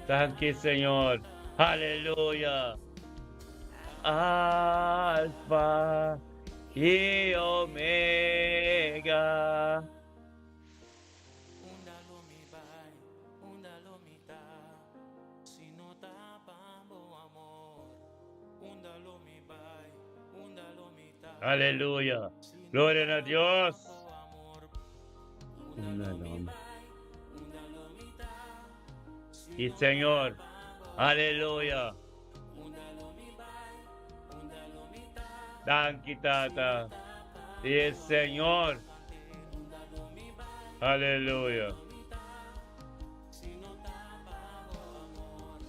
Danki, Señor. Aleluya. Alfa y Omega. Aleluya. Gloria a Dios. Y Señor. Aleluya. Danki Tata. Y Señor. Aleluya.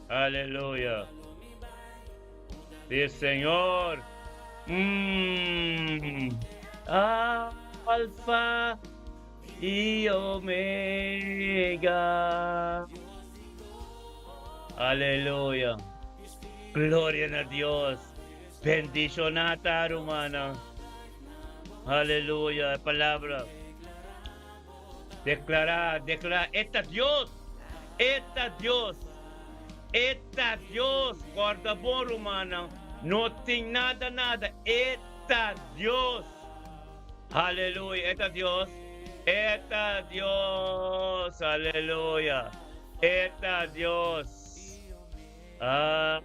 Aleluya. Sí, Señor. Mm. Alfa y Omega. Aleluya. Gloria na Dios. Bendicionata, hermana. Aleluya. Palabra. Declara, declara, e ta Dios, e ta Dios, e ta Dios. Corda bon, rumannan. No tin nada nada. E ta Dios. Aleluya. E ta Dios. E ta Dios. Aleluya. E ta Dios. Ah,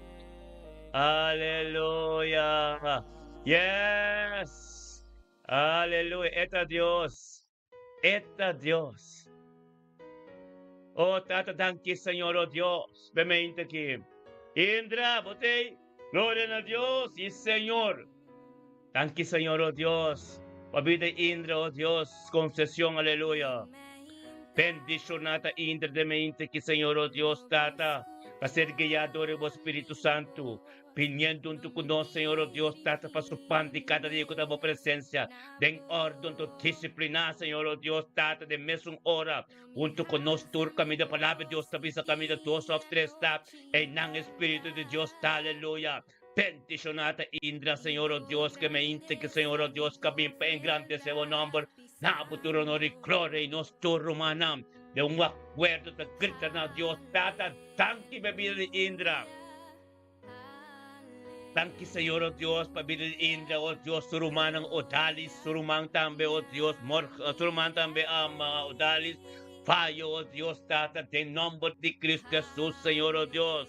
aleluya. Yes. Aleluya. E ta Dios. E ta Dios. Oh, Tata, danki, Señor, oh Dios. Bemente aki. Indra, bo t'ei. Gloria na Dios y Señor. Danki, Señor, oh Dios. Pa bida Indra, oh Dios. Concesión, aleluya. Bendiciona ta Indra den mente aki, Señor, oh Dios, Tata. Pa ser guiá dor di bo Spiritu Santu. Biniendo huntu ku nos, Señor, oh Dios, Tata, pa su pan di kada dia ku ta bo presensia, den orden huntu disipliná, Señor, oh Dios, Tata, den mesun ora, huntu ku nos tur kaminda Palabra di Dios ta bisa kaminda dos òf tres ta, einan e Spiritu di Dios ta, aleluya. Bendishoná ta Indra, Señor, oh Dios, ke meinte ke, Señor, oh Dios, ka bin pa engrandesé bo nòmber, na bo tur honor i gloria, i nos tur rumannan den un akuerdo ta grita na Dios, Tata, danki pa e bida di Indra. Danki Señor o Dios pa bida di Indra o Dios su rumannan Odalis su ruman tambe o Dios Mor su ruman tambe Odalis Fayo o Dios Tata den nomber di Cristo Jesus Señor o Dios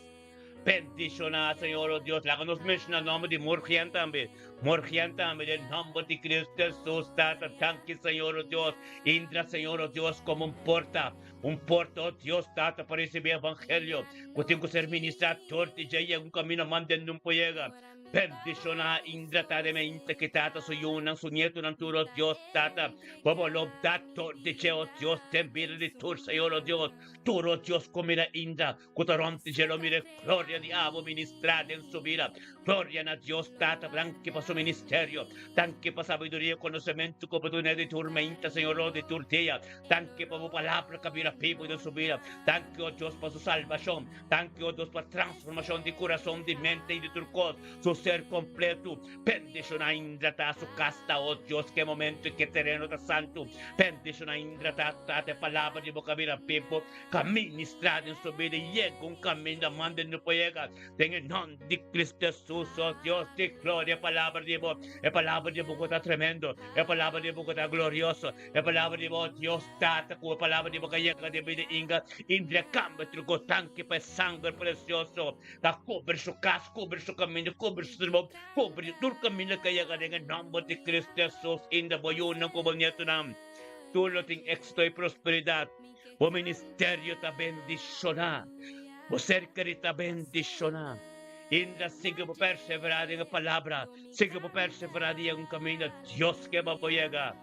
bendiciona Señor o Dios laga nos menciona nomber di Morgian tambe Morgian tambe den nomber di Cristo Jesus Tata danki Señor o Dios Indra Señor o Dios como un porta Un porta, oh Dios Tata, pa ricibi Evangelio cu tin cu ser ministra tur di dje yega un camino mande nun por yega. Bendiciona Indra ta den mente ki Tata su yunan, su nietonan tur, oh Dios Tata. Bo bo lo da tur di dje, oh Dios, den bida di tur, Señor, oh Dios. Tur, oh Dios, cu mira Indra cu ta rond di dje lo mira e gloria di abo ministra den su bida. Gloria na Dios Tata, danki pa su ministerio, danki pa sabiduria y conocemento cu bo duna di tur mente, Señor, oh, di tur dia. Danki pa bo palabra ka bira bibu den su bida. Danki, o Dios, pa su salbashon. Danki, o Dios, pa transformashon di kurason, di mente i di tur kos, su ser kompletu. Bendishoná Indra ta su kas ta, o Dios, ke momento i ke tereno ta santu. Bendishoná Indra ta, Tata, e palabra di bo ka bira bibu, ka ministrá den su bida i yega un kaminda manda no por yega. Den e nòmber di Cristo Jesus, o Dios di gloria, e palabra di bo, e palabra di bo ku ta tremendo, e palabra di bo ku ta glorioso, E palabra di bo, Dios Tata, ku e palabra di bo ka yega den bida inga, indria kamba truko tanki pa e sanger presioso ta kubri su kas, kubri su kaminda, kubri su trabou, kubri tur kaminda ka yega den e nòmber di Kristu Hesus. Inda bo yunan ku bo nietunan tur lo tin éksito i prosperidat. Bo ministerio ta bendishoná, bo ser kerí ta bendishoná. Inda sigui bo perseverá den e palabra, sigui bo perseverá di yega un kaminda Dios ke pa bo yega.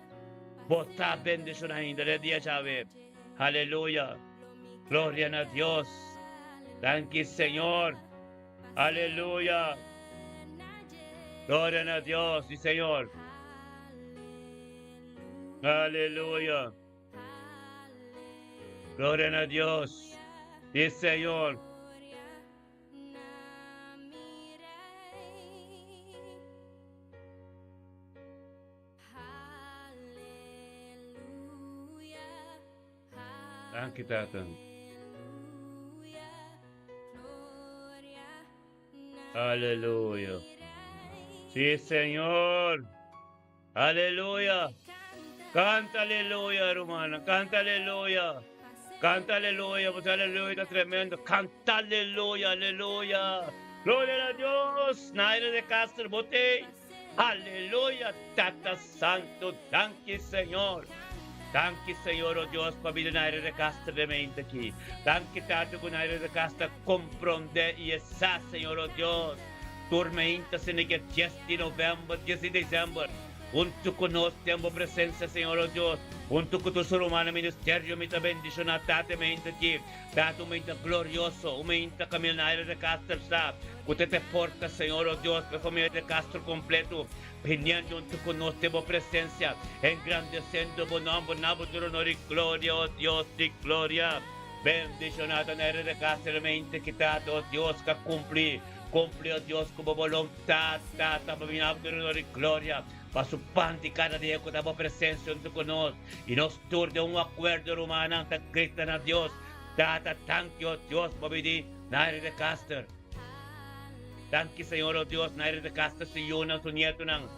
Bo ta bendiciona ainda den dia djawe. Aleluya. Gloria na Dios. Danki Señor. Aleluya. Gloria na Dios y Señor. Aleluya. Gloria na Dios y Señor. Danki Tata. Aleluya. Sí, Señor. Aleluya. Canta aleluya, hermana. Canta aleluya. Canta aleluya. Pues aleluya está tremendo. Canta aleluya, aleluya. Gloria a Dios. Naira de Castro, bote. Aleluya Tata Santo danki Señor Danki Señor oh Dios pa bida Naira de Castro den mente aki Danki Tata cu Naira de Castro a compronde y e sa Señor oh Dios tur meinta asina ke dies di november dies di december hunto cu nos den bo presencia Señor oh Dios hunto cu tur su rumannan ministerio mi ta bendiciona Tata e meinta aki Tata un meinta glorioso un meinta caminda Naira de Castro sa Cu ta te porta, Señor, oh Dios, pa e familia de Castro completo, biniendo hunto cu nos den Bo presencia, engrandeciendo Bo nomber, na Bo tur honor y gloria, oh Dios di gloria. Bendiciona ta Naira de Castro e mente ki Tata, oh Dios, ca cumpli, cumpli, oh Dios, cu Bo boluntad, Tata, pa bini na Bo tur honor y gloria, pa su pan di cada dia cu ta Bo presencia hunto cu nos, y nos tur den un acuerdo, rumannan, ta grita na Dios, Tata, tanki, oh Dios, pa bini Naira de Castro. Danki Señor, oh Dios, Naira de Castro, su yunan, su nietonan.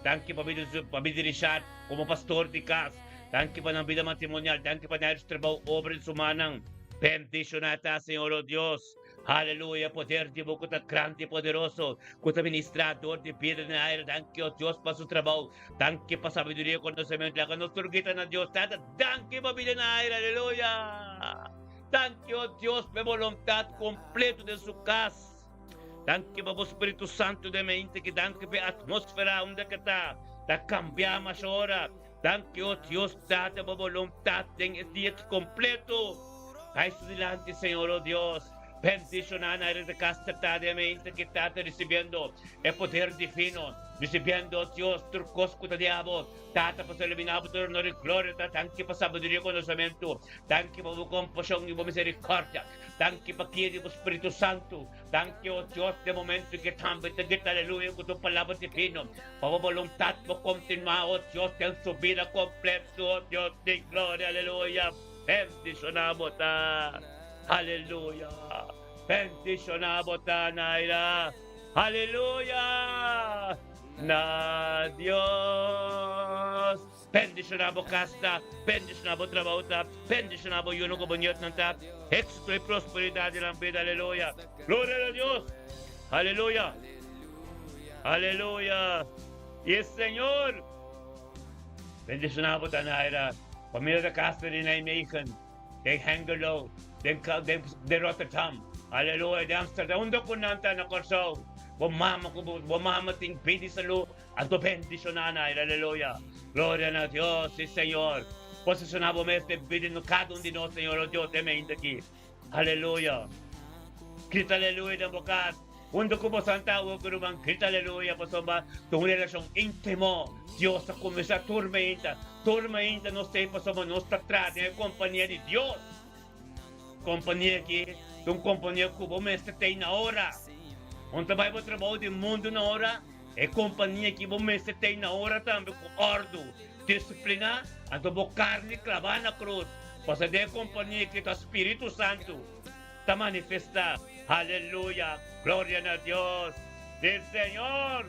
Danki pa bida pa bida Richard komo pastor di kas. Danki pa nan bida matrimonial. Danki pa Naira su trabou, obra di su mannan. Bendishoná ta, Señor, oh Dios. Aleluya, poder di bo ku ta grandi i poderoso, ku ta ministrá dor di bida di Naira. Danki, oh Dios, pa su trabou. Danki pa sabiduria i konosementu. Laga nos tur grita na Dios, Tata, danki pa bida Naira. Aleluya. Danki, oh Dios, pa e boluntat kompleto den su kas. Danki pa bo Spiritu Santu den mente ki danki pa e atmosfera unda ke ta ta kambia mas ora. Danki o Dios Tata pa bo boluntat den e dia ki kompleto. Kai su dilanti Señor o Dios. Bendiciona na de kas ta den mente ki ta ricibiendo e poder divino. Ricibiendo o Dios tur kos ku ta di abo. Tata pa eliminá bo tur honor i gloria ta danki pa sabiduria i konosementu. Danki pa bo kompashon i bo misericordia. Danki pa kia di bo Spiritu Santu. Danki, o Dios, den momento ki tambe ta grita aleluya ku tu palabra divino. Pa bo boluntat bo kontinuá, o Dios, den su bida kompleto, o Dios di gloria, aleluya. Bendishoná bo ta. Aleluya. Bendishoná bo ta, Naira. Aleluya. Na Dios. Bendishoná bo kas ta, bendishoná bo trabou ta, bendishoná bo yunan ku bo nietnan ta, éksito i prosperidat den nan bida, aleluya! Gloria na Dios! Aleluya! Aleluya! I e Señor bendishoná bo ta Naira, familia ta kasa di Nijmegen, den Hengelo, den den Rotterdam, aleluya, den Amsterdam, unda ku nan ta na Kòrsou, bo mama ku bo mama tin bida i salú. Anto bendiciona na el, aleluya. Gloria na Dios, si Señor. Posiciona bo mes den bida di cada un di nos, Señor, oh Dios, den mente aki. Aleluya. Grita aleluya den bo cas. Hunto cu bo santa awo cu ruman, grita aleluya pasobra ta un relacion intimo. Dios ta cuminsa tur mainta. Tur mainta nos ta ei pasobra nos ta traha den e compania di Dios. Compania aki ta un compania cu bo mester ta ei na ora. Bo ta bai bo trabou den mundo na ora. E kompania ki bo mester tei na ora tambe ku òrdu, disipliná, anto bo karni klabá na krus, pasobra den e kompania ki ta Spiritu Santu ta manifestá. Aleluya! Gloria na Dios! Di Señor!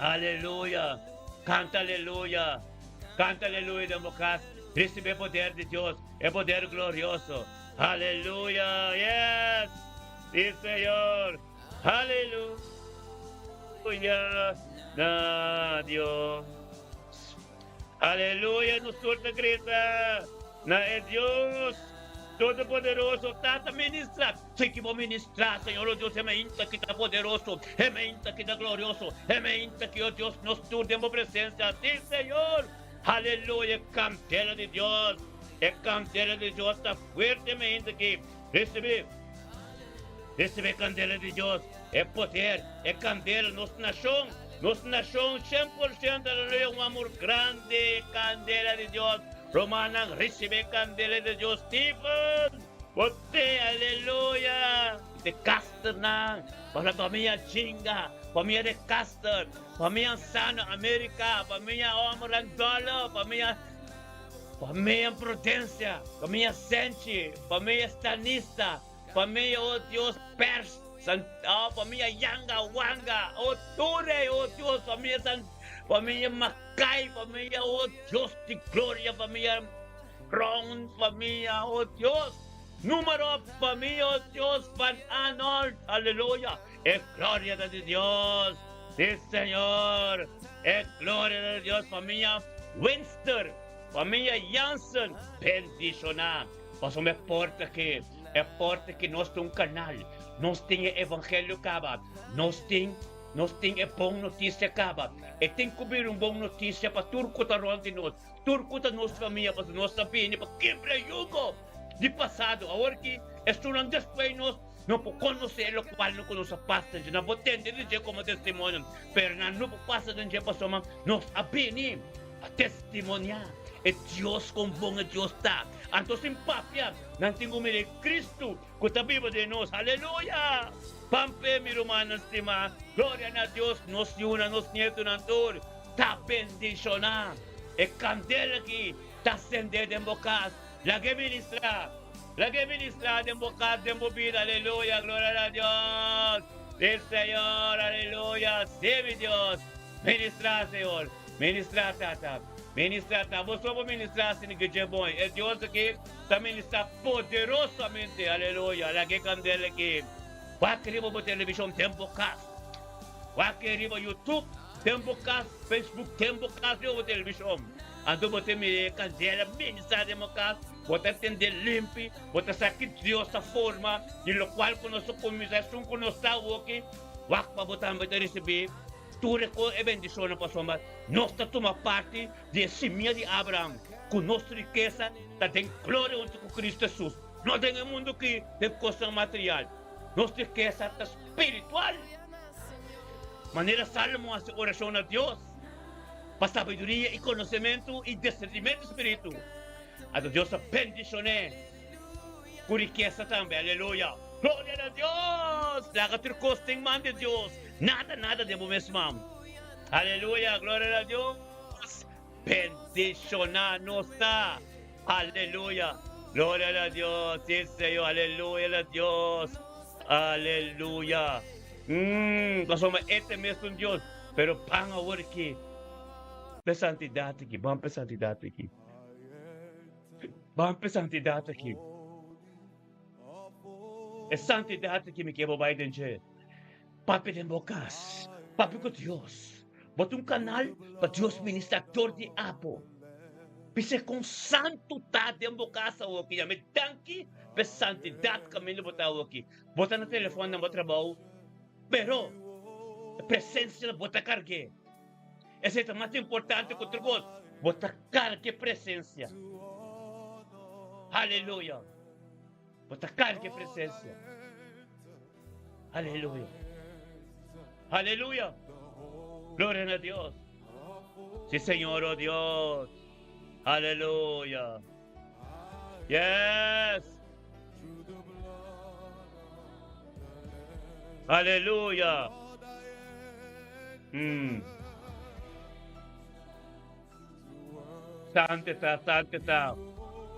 Aleluya! Kanta aleluya! Kanta aleluya den bo kas. Risibí e poder di Dios, e poder glorioso. Aleluya! Yes! Di Señor! Aleluya na Dios. Aleluya, nos tur ta grita na e Dios Todopoderoso. Tata, ministra. Si ki bo ministra, Señor, o Dios, e mainta ki ta poderoso, e mainta ki ta glorioso, e mainta ki, o Dios, nos tur den bo presencia. Si, Señor. Aleluya, e candela di Dios, e candela di Dios ta fuerte mainta ki. Recibi. Recibi e candela di Dios, e poder, e candela, nos nacion, nos nacion 100%, aleluya, un amor grandi, candela di Dios. Romanan, recibi e candela di Dios. Stephen, bo te, aleluya. De Casternan, pa la famia Chinga, famia de Caster, famia Sano, America, famia Omoran Dollar, famia Famia Prudencia, famia Senchi, famia Stanista, famia, oh Dios, Pers, San, oh, famia Yanga, Wanga, oh Ture, oh Dios, famia San, famia Macay, famia, oh Dios di gloria, famia Ron, famia, oh Dios, numero famia, oh Dios, Van Arnold, aleluya, e gloria ta di Dios, di Señor, e gloria ta di Dios, famia Winster, famia Jansen, bendishoná. Pasobra e porta ki, e porta ki nos ta un kanal. Nos tin e evangelio kaba. Nos tin, nos tin e bon notisia kaba. E tin ku bira un bon notisia pa tur ku ta rònt di nos, tur ku ta nos famia, pasobra nos ta bini pa kibra e yugo di pasado. Awor ki esunnan despues nos no por konosé lokual no ku nos a pasa dje. Nan por tende di dje komo testimonio, pero nan no por pasa den dje pasobra nos a bini pa testimoniá e Dios kon bon e Dios ta. Anto sin papia nan tin ku mira e Kristu ku ta biba den nos. Aleluya! Pamp'é, mi rumannan stimá. Gloria na Dios! Nos yunan, nos nietunan tur ta bendishoná. E kandela aki ta sendé den bo kas. Lag'é ministrá. Lag'é ministrá den bo kas, den bo bida. Aleluya! Gloria na Dios! Sí, Señor, aleluya. Sí, mi Dios. Ministra, Señor. Ministra, Tata. Ministra, Tata. Bo so por ministra sin que boy. E Dios aki ta ministra poderosamente. Aleluya. Laga e candela aki. Wak riba bo television den bo cas. Wak riba YouTube den bo cas, Facebook den bo cas riba bo television. Anto bo ta mira e candela ministra den bo cas. Bo ta tende limpi, bo ta sa ki Dios ta forma di locual cu nos ta cuminsa, esun cu nos ta awoki. Wak pa bo tambe ta ricibi tur e cos, e bendicionnan, pasobra nos ta tuma parti di e simia di Abraham, cu nos rikesa ta den gloria hunto cu Cristo Jesus, no den e mundo aki, den cosnan material. Nos rikesa ta spiritual. Manera Salomon a haci oracion na Dios pa sabiduria y conocemento y discernimento spiritu. Anto Dios a bendicion'é ku rikesa tambe. Aleluya! Gloria na Dios! Laga tur kos den man di Dios, nada nada den bo mes man. Aleluya! Gloria na Dios! Bendicioná nos ta. Aleluya! Gloria na Dios! Sí, Señor! Aleluya na Dios! Aleluya! Pasobra e ta e mesun Dios, pero ban awor aki p'e santidat aki, ban p'e santidat aki. Ban p'e santidat aki. E santidat aki mi ke bo bai den dje. Papia den bo kas. Papia ku Dios. Bo ta un kanal pa Dios ministra dor di abo. Bisa kon santu ta den bo kas awoki. Yam'e danki p'e santidat kaminda bo ta awoki. Bo ta na telefòn den bo trabou, pero e presensia bo ta karg'é. Esei ta mas importante ku tur kos. Bo ta karga e presensia. Aleluya. Bo ta karga e presensia. Aleluya. Aleluya. Gloria na Dios. Sí, Señor, oh Dios. Aleluya. Yes. Aleluya. Mm. Santo ta, santo ta.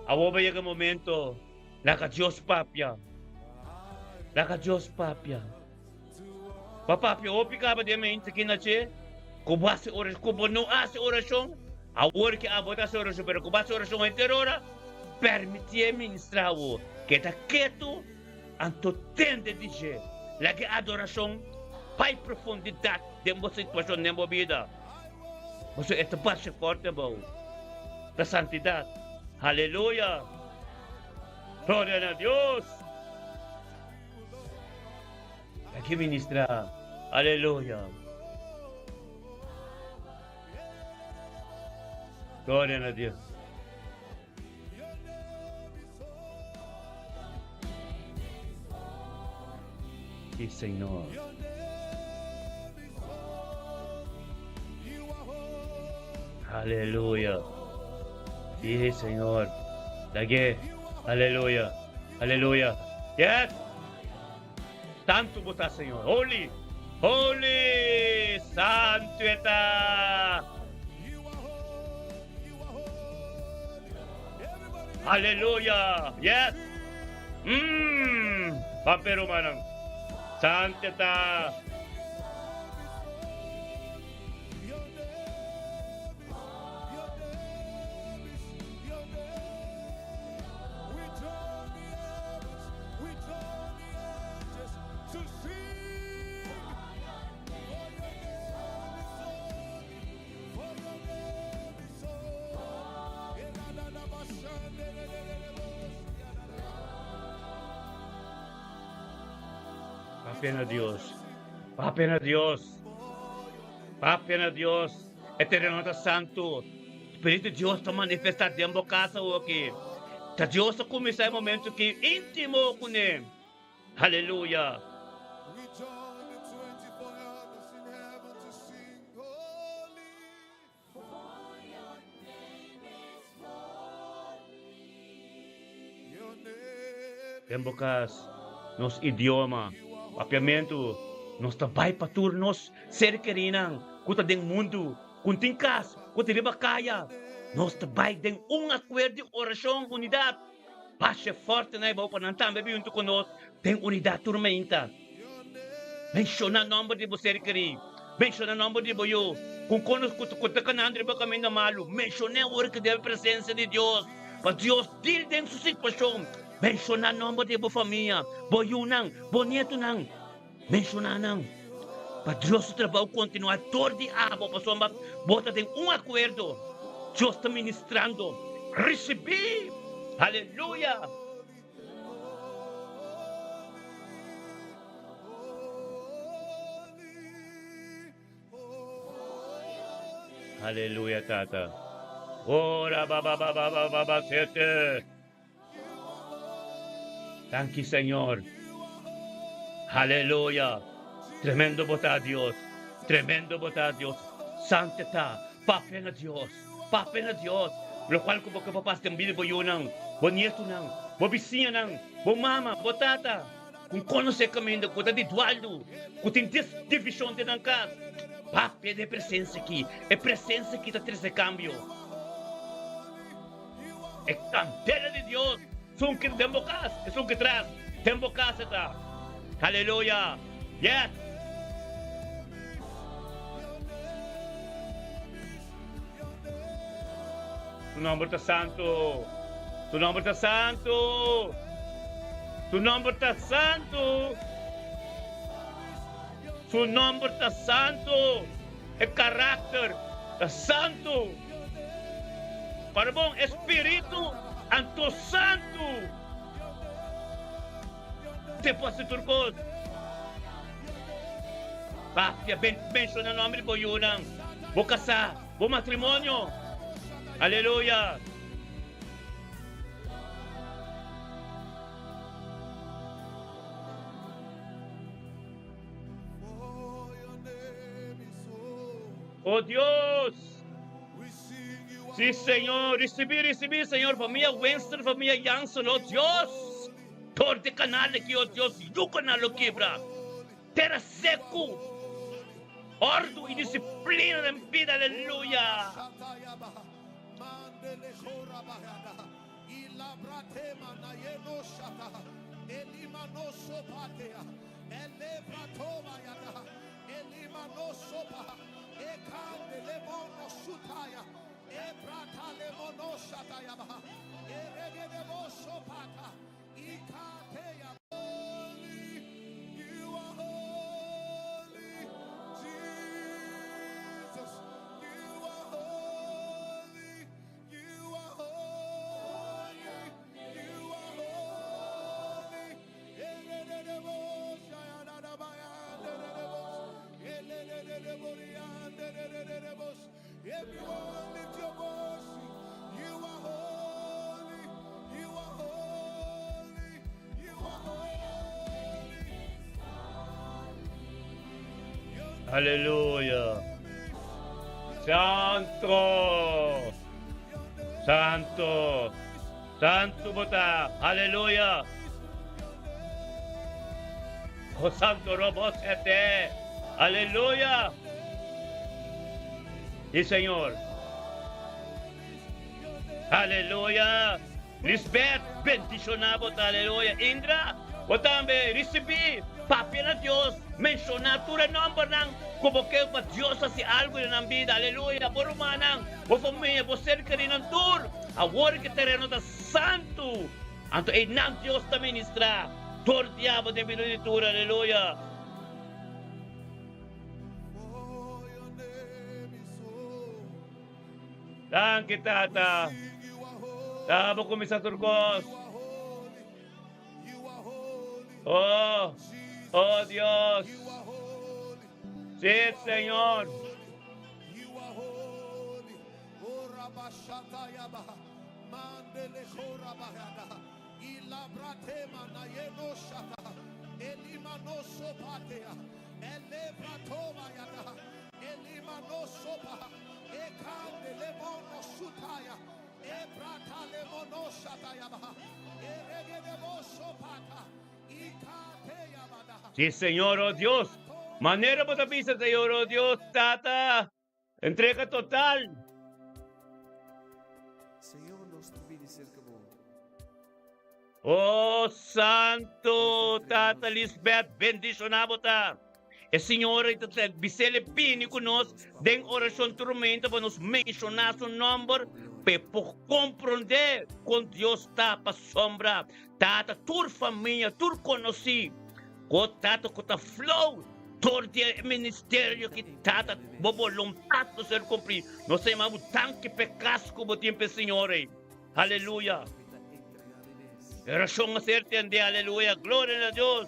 Awor ba yega momento. Laga Dios papia. Laga Dios papia. Ba papia hopi kaba den mente ki na che. Ku bo hasi oracion, ku bo no hasi oracion. Awor ki abo ta hasi oracion, pero ku bo hasi oracion henter ora, permitié ministra bo. Keda ketu. Anto tende di dje, laga e adorashon bai profundidat den bo situashon den bo bida. Pasobra e ta basha forte bo ta santidat. Haleluya! Gloria na Dios! Laga e ministra. Aleluya! Gloria na Dios! Sí, Señor. Aleluya. Sí, Señor. Lag'é. Aleluya. Aleluya. Yes. Santu bo ta, Señor. Holy. Holy. Santu e ta. Aleluya. Yes. Mm. Papia rumannan. Santu e ta. Papia na Dios. Papia na Dios. Papia na Dios. E tereno ta santu. Spiritu di Dios ta manifestá den bo kas awoki. Ta Dios a kuminsá e momentu ki íntimo kuné. Aleluya! Den bo kas, nos idioma, papiamentu, nos ta bai pa tur nos ser kerinan ku ta den mundu, ku tin kas, ku ta riba kaya. Nos ta bai den un akuerdo di orashon, unidat. Basha forte na e bou pa nan tambe bin huntu ku nos den unidat tur meinta. Menshoná nòmber di bo ser kerí. Menshoná nòmber di bo yu. Ku konos ku ku ta kanando riba kaminda malu, menshoné awor ku den presensia di Dios, pa Dios dil den su situashon. Menshoná nòmber di bo famia, bo yunan, bo nietunan. Menshoná nan, pa Dios su trabou kontinuá dor di abo, pasobra bo ta den un akuerdo. Dios ta ministrando. Risibí! Aleluya! Aleluya Tata. Ora ba ba ba ba ba ba ba sete. Danki Señor. Aleluya. Tremendo bo ta Dios. Tremendo bo ta Dios. Sante ta. Papia na Dios. Papia na Dios. Lokual ku bo ke pa pasa den bida bo yunan, bo nietunan, bo bisiñanan, bo mama, bo tata. Ku konosé kaminda ku ta di dualdu, ku tin divishon den nan kas. Papia di e presensia aki. E presensia aki ta trese kambio. E kandela di Dios esun ki den bo kas, esun ki tras den bo kas e ta. Aleluya! Yes! Su nomber ta santu. Su nomber ta santu. Su nomber ta santu. Su nomber ta santu. E karakter ta santu. Para bon, e spiritu anto santu. Te por hasi tur kos. Papia, ben menshona nomber di bo yunan, bo kasá, bo matrimonio. Aleluya! O Dios! Sí, Señor, risibí, risibí, Señor, famia Winston, famia Jansen, o Dios! Dor di kanal aki, o Dios, yugonan lo kibra. Tera seku, ordu i disiplina den bida, aleluya! Aleluya! Santo! Santo! Santo bo ta! Aleluya! O Santo Robo Sete! Aleluya! Sí, Señor. Aleluya! Lisbeth, bendiciona bo ta, aleluya. Indra, bo tambe ricibi. Papia na Dios, menciona tur e nombernan cu bo ke pa Dios haci algo den nan bida, aleluya. Bo rumannan, bo famia, bo ser kerinan tur. Awor ke tereno ta santu, anto einan Dios ta ministra dor diabel den bida di tur, aleluya. Danki Tata. Ta bo kuminsá tur kos. Oh, oh Dios. Sí, Señor. Sí, Señor, oh Dios. Manera bo ta bisa, Señor, oh Dios, Tata. Entrega total. Señor, nos ta bini cerca bo. Oh, Santo Tata Lisbeth, bendiciona bo ta. E Señor ei ta bis'el bini ku nos den orashon tur momento pa nos menshoná su nòmber pa e por komprondé kon Dios ta pasobra Tata tur famia, tur konosí ku Tata ku ta flow dor di e ministerio ki Tata bo boluntat lo ser kumplí. Nos ta yama bo danki pa e kas ku bo tin pa e Señor ei. Aleluya! E orashon a ser tendé. Aleluya! Gloria na Dios!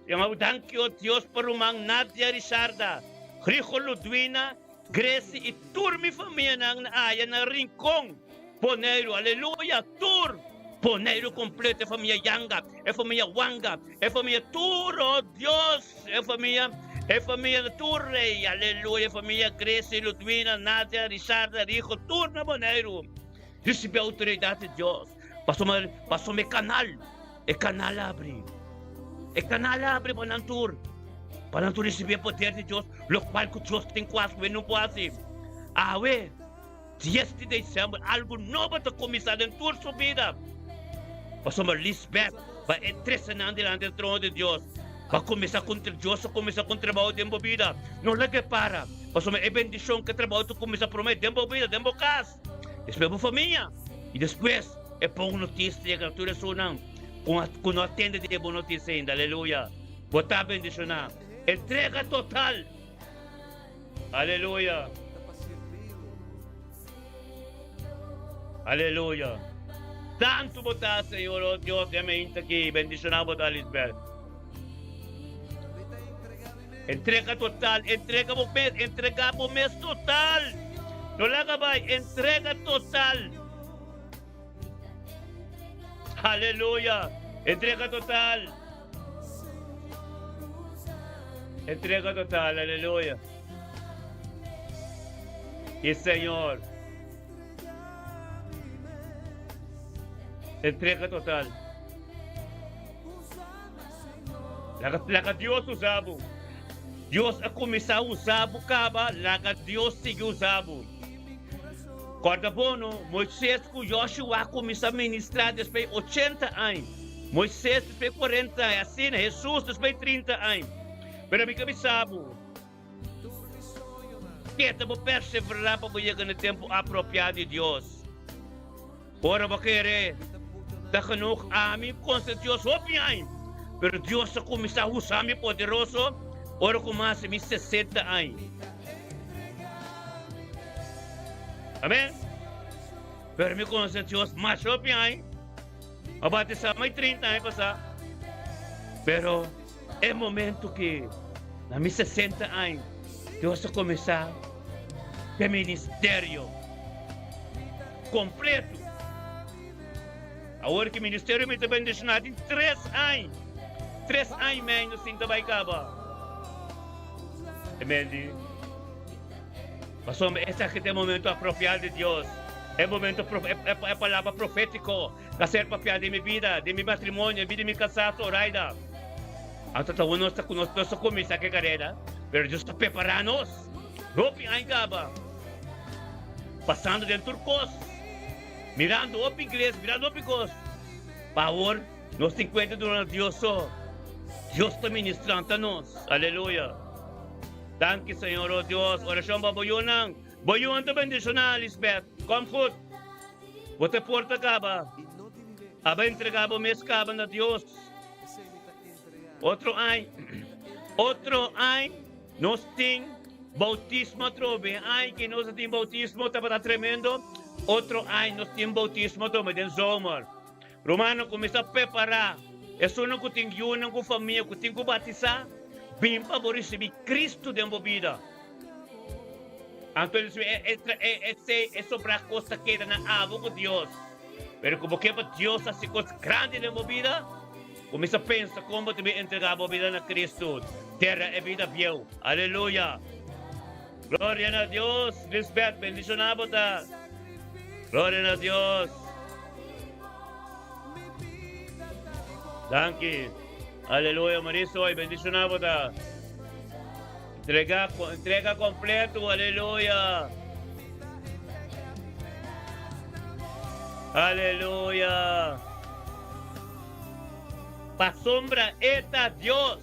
Yama bo danki, o Dios, pa ruman Nadia Richarda, Grigo Ludwina, Gracie i tur mi famianan na aya na Rincon, Boneiru. Aleluya! Tur Boneiru kompleto, e famia Yanga, e famia Wanga, e famia tur, o Dios, e famia, e famia tur rei, aleluya, e famia Gracie, Ludwina, Nadia, Richarda, Rigo, tur na Boneiru. Risibi outoridat di Dios. Pasobra, pasobra e kanal, e kanal a abri. E kanal a abri pa nan tur, pa nan tur risibi e poder di Dios, lokual ku Dios tin ku hasi ku e no por hasi. Awe, dies di desèmber, algu nobo ta kuminsá den tur su bida. Pasobra Lisbeth bai e trese nan dilanti e trono di Dios, pa kuminsá ku Dios a kuminsá ku un trabou den bo bida. No laga e para, pasobra e bendishon ku e trabou ta kuminsá promé den bo bida, den bo kas. Despues bo famia y despues e bon noticia yega na tur esunnan cu no a tende di e bon noticia ainda. Aleluya! Bo ta bendiciona. Entrega total. Aleluya! Aleluya! Santu bo ta, Señor, oh Dios, e meinta aki. Bendiciona bo ta, Lisbeth. Entrega total, entrega bo mes, entrega bo mes total. No laga bai, entrega total. Aleluya, entrega total. Entrega total, aleluya. Y Señor, entrega total. Laga, laga Dios usa bo. Dios a kuminsá usa bo kaba, laga Dios sigui usa bo. Kòrda bo no, Moisés ku Joshua a kuminsá ministrá despues ochenta aña. Moisés despues kuarenta aña, asina Hesus despues trinta aña. Pero mi ke bisa bo, keda bo perseverá pa bo yega na e tempu apropiá di Dios. Ora bo kere ta genoeg ami konse Dios hopi aña, pero Dios a kuminsá usa mi poderoso ora ku mas di mi sesenta aña. Amen. Pero mi konse Dios mas hopi aña. A batisá mi 30 aña pasá. Pero e momento ki na mi 60 aña Dios a kuminsá e ministerio. Kompleto. Awor ki ministerio mi ta bendishoná tin tres aña, tres aña i mei nos tin ta bai kaba. Amen di. Pasobra esaki ta e momento apropiado di Dios, e momento e palabra profétiko ta ser papiá den mi bida, den mi matrimonio, den bida di mi kasá, Zoraida. Anto ta nos ta nos ta kuminsá ku e karera, pero Dios ta prepará nos. Hopi aña kaba. Pasando den tur kos, mirando hopi iglesia, mirando hopi kos. Pa awor nos tin kuenta duna Dios so. Dios ta ministrando nos. Aleluya. Danki Señor, oh Dios. Orashon pa bo yunan. Bo yunan ta bendishoná, Lisbeth. Kom goed. Bo ta porta kaba. Aba entrega bo mes kaba na Dios. Otro aña, otro aña nos tin Boutismo atrobe. Ai ki nos a tin boutismo tabata tremendo. Otro ai nos tin boutismo atrobe den zomer. Rumannan kuminsá prepará. Esunnan ku tin yunan ku famia ku tin ku batisá, bin pa bo risibí Kristu den bo bida. Anto esei e sobrá kos ta keda na abo ku Dios. Pero ku bo ke pa Dios hasi kos grandi den bo bida, Kuminsá pensa kon bo ta bin entregá bo bida na Kristu. Tera e bida bieu. Aleluya! Gloria na Dios! Lisbeth, bendishoná bo ta. Gloria na Dios! Danki. Aleluya, Marisoy, bendishoná bo ta. Entrega, entrega kompleto. Aleluya! Aleluya! Pasobra e ta Dios.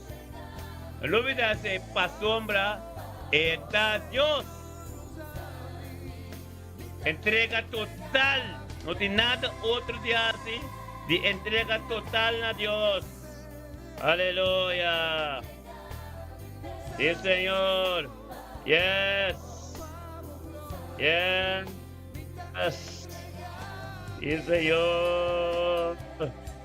No lubida esei, pasobra e ta Dios. Entrega total. No tin nada otro di hasi di entrega total na Dios. Aleluya. Sí, Señor. Yes. Yes. Sí, Señor.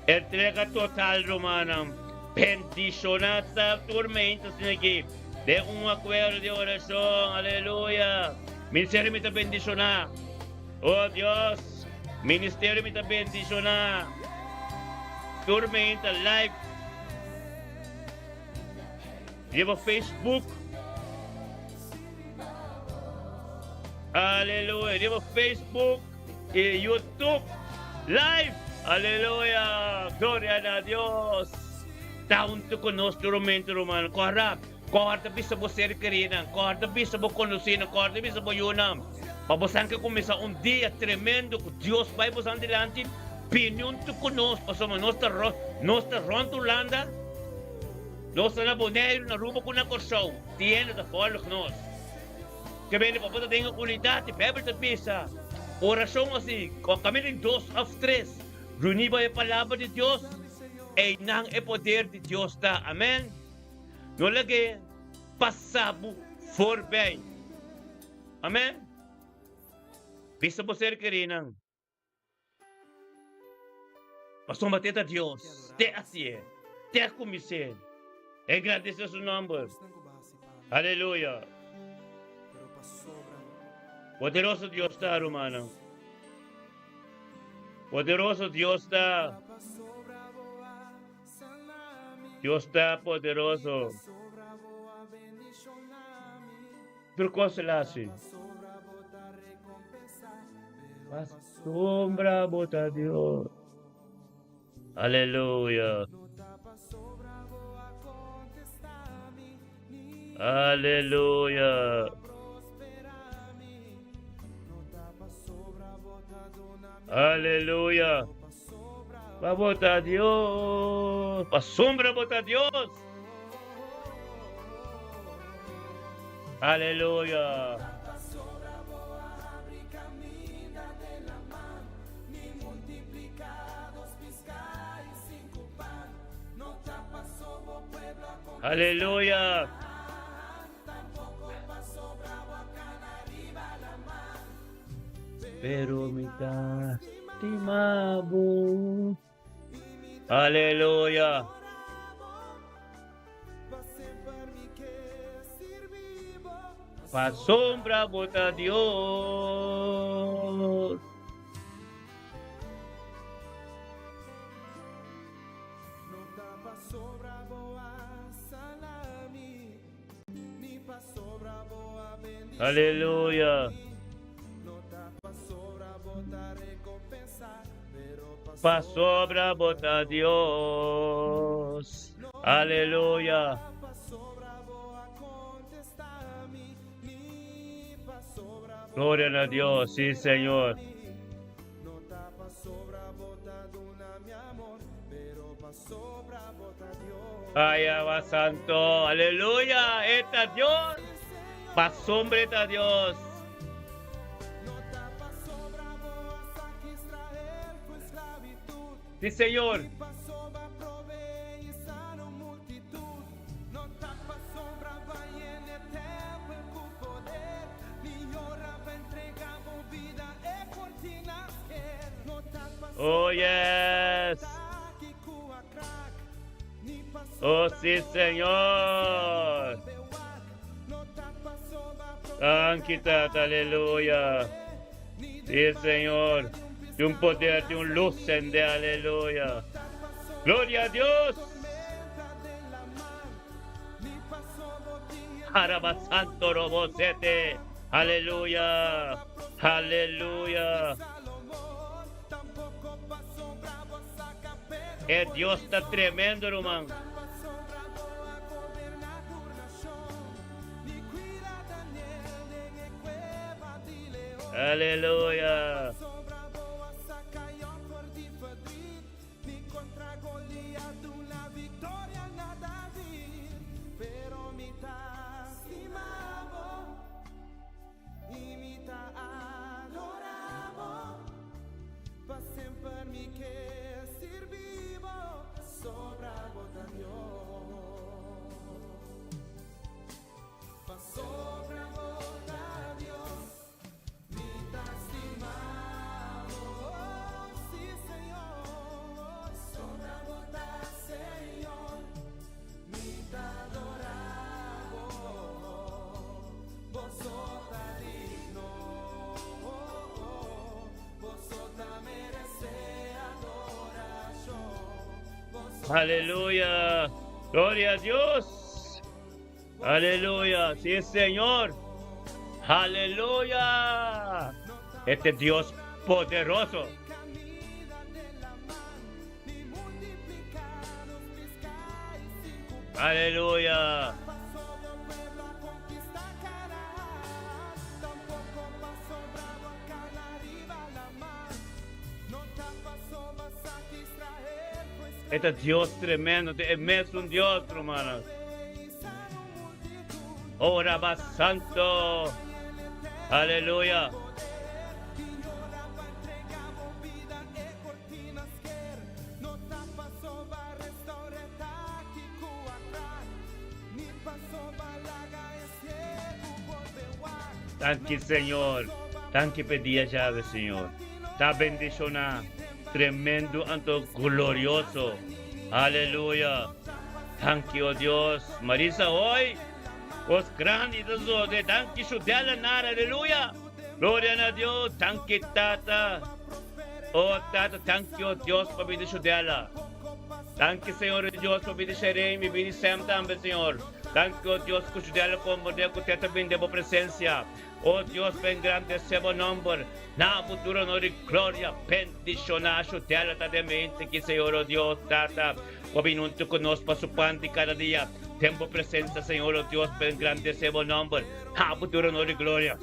Entrega total, rumannan. Bendiciona ta tormenta sin aki. Den un acuerdo di oracion. Aleluya. Ministerio mi ta bendiciona. Oh Dios. Ministerio mi ta bendiciona. Tormenta live. Riba Facebook. Aleluya. Riba Facebook y YouTube live. Aleluya. Gloria na Dios. Ta hunto con nos tur momento, hermano. Corda, corda bisa bo ser querido, corda bisa bo conocido, corda bisa bo yunan. Pa bo san que comienza un dia tremendo cu Dios bai bo san dilanti, bini hunto con nos, pasobra nos ta nos ta rond Hulanda. Nos ta na Boneiru, na Aruba ku na Kòrsou. Tienda ta vòlg nos. Ke bende pa bo ta den e unidat. E Beibel ta bisa, Orashon asi, kaminda tin dos òf tres reuní pa e palabra di Dios, einan e poder di Dios ta. Amèn. No lag'é pasa bo forbei. Amèn. Bisa bo ser kerinan. Pasobra te ta Dios, te hasié, te a kumins'é. Engrandesé su nòmber. Aleluya! Poderoso Dios ta, rumannan. Poderoso Dios ta. Dios ta poderoso. Tur kos el hasi. Pasobra bo ta Dios. Aleluya. Aleluya. Aleluya. Pa bo ta Dios. Pasobra bo ta Dios. Aleluya. Aleluya. Pero mi ta stima bo. Aleluya. Pasobra bo ta Dios. Aleluya. Pasobra bo ta Dios. Aleluya. Gloria na Dios, sí Señor. Ay, Abba Santo, aleluya, esta Dios, pasobra ta Dios. Sí, Señor. Oh, yes. Oh, sí, Señor. Danki, Tata, aleluya. Sí, Señor. De un poder, de un luz de aleluya. Gloria a Dios. Araba Santo Robosete. Aleluya. Aleluya. E Dios ta tremendo, ruman. Aleluya. Aleluya. Gloria a Dios. Aleluya. Sí, Señor. Aleluya. Este Dios poderoso. Aleluya. E ta Dios tremendo, ta e mesun Dios, rumannan. Oh, Rabba Santo. Aleluya. Danki Señor. Danki p'e dia djawe Señor. Ta bendiciona. Tremendo anto glorioso. Aleluya. Danki o Dios. Marisa hoy. Cos grandi ta sosode. Danki Shudela Nara. Aleluya. Gloria na Dios. Danki Tata. O Tata danki o Dios pa bida Shudela. Danki Señor Dios pa bida Shereen mi bida Sam tambe Señor. Danki o Dios ku Shudela komprende ku te ta bini den bo presensia. O Dios pa engrandesé bo nomber na bo tur honor i gloria. Bendishoná Shudela ta den mente ki Señor o Dios Tata ku a bini huntu ku nos pa su pan di kada dia den bo presensia Señor o Dios pa engrandesé bo nomber na bo tur honor i gloria.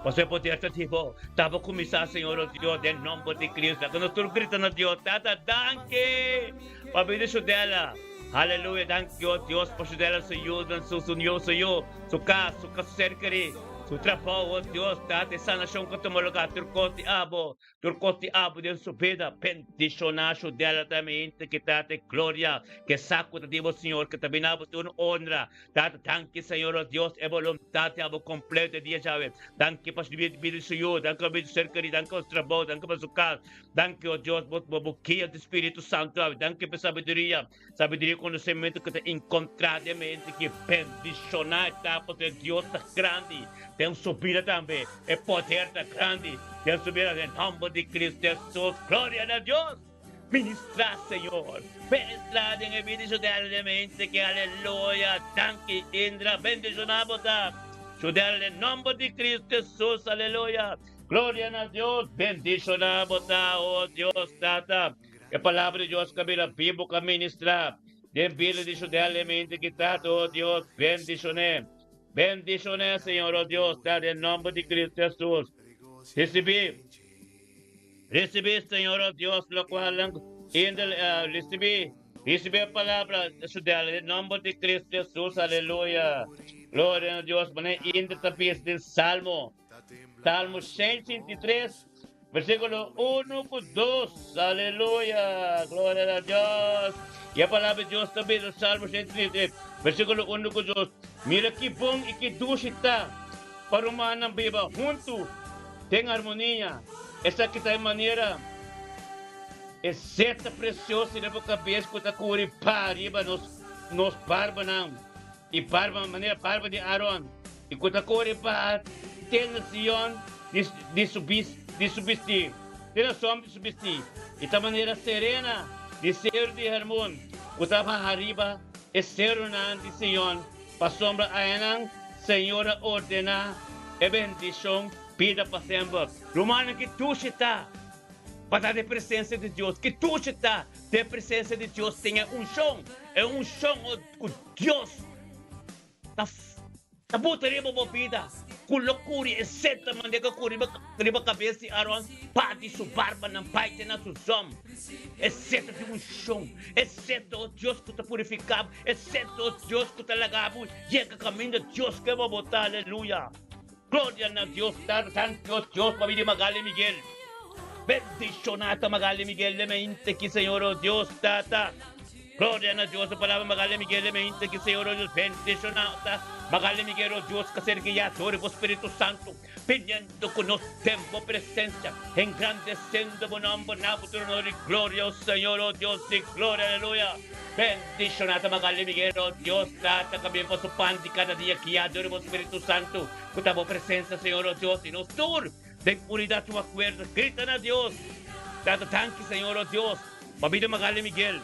Pasobra e poder ta di bo. Ta bo kuminsá, Señor o Dios, den nomber di Cristo. Laga nos tur grita na Dios, Tata, danki pa bida Shudela. Aleluya, danki o Dios pa Shudela su yunan, su su su yu, su kas, su kas su ser kerí, su trabou, o Dios, Tata, e sanashon ku a tuma lugá tur kos di abo. Tur kos di abo den su bida, bendishoná su dela ta mi hende ki ta te gloria, ke sa ku ta di bo Señor, ke ta bini abo tur honra. Tata, danki Señor o Dios, e boluntat di abo kompleto e dia djawe. Danki pa su bida di su yu, danki pa bida di su ser kerí, danki pa su trabou, danki pa su kas. Danki o Dios, bo bo guia di Spiritu Santu awe. Danki pa sabiduria, sabiduria i konosementu ku ta enkontrá den mi hende ki bendishoná e ta, pasobra Dios ta grandi den su bida tambe, e poder ta grandi den su bida den nòmber di Cristo Hesus. Gloria na Dios! Ministrá, Señor, ministrá den e bida di su dèl den mi hende ki aleluya! Danki Indra, bendishoná bo ta su dèl den nòmber di Cristo Hesus, aleluya! Gloria na Dios! Bendishoná bo ta, o Dios Tata! E palabra di Dios ka bira bibu ka ministrá den bida di su dèlemente ki Tata, o Dios, bendishon'é. Bendishon'é, Señor, o Dios, ta den nòmber di Cristo Hesus. Risibí, risibí, Señor, o Dios, lokual nan inda risibí. Risibí e palabra di su dèle den nòmber di Cristo Hesus. Aleluya. Gloria na Dios. Manera inda ta bisa den Salmo. Salmo 163, versículo 1 ku 2. Aleluya! Gloria a Dios! E a palabra di Dios ta bisa Salmo 133, versículo 1 ku 2. Mira ki bon i ki dushi ta pa rumannan biba huntu den armonia. Esaki ta e manera e seta presioso riba bo kabes ku ta kuri pa riba nos nos barbanan. I barba manera barba di Aaron, i ku ta kore pa te na Sion di su di su bistí, te na sòm di su bistí, i ta manera serena di seru di Hermon, ku ta baha riba e serunan di Sion, pasobra ayanan Señor a ordená e bendishon bida pa semper. Rumannan, ki dushi ta pa ta den presensia di Dios! Ki dushi ta den presensia di Dios tin e unshon, e unshon ku Dios ta ta buta riba bo bida ku lo kuri e seta manda ku kuri riba kabes di Aron pa di su barbanan bai te na su zòm. E seta di unshon, e seta, o Dios, ku ta purifiká bo, e seta, o Dios, ku ta laga bo yega kaminda Dios ke bo bota. Aleluya! Gloria na Dios Tata, tanki o Dios pa bida di Magali Miguel. Bendishoná ta Magali Miguel den mente ki Señor o Dios Tata. Gloria na Dios, e palabra Magali Miguel den mente ki Señor o Dios bendishoná ta Magali Miguel o Dios ka ser guiá dor bo Spiritu Santu, biniendo ku nos den bo presencia, engrandeciendo bo nomber na bo tur honor y gloria o Señor o Dios di gloria, aleluya. Bendishoná ta Magali Miguel o Dios Tata ka bin pa su pan di kada dia guiá dor bo Spiritu Santu ku ta bo presencia Señor o Dios y nos tur den unidad su akuerdo grita na Dios Tata danki Señor o Dios pa bida Magali Miguel.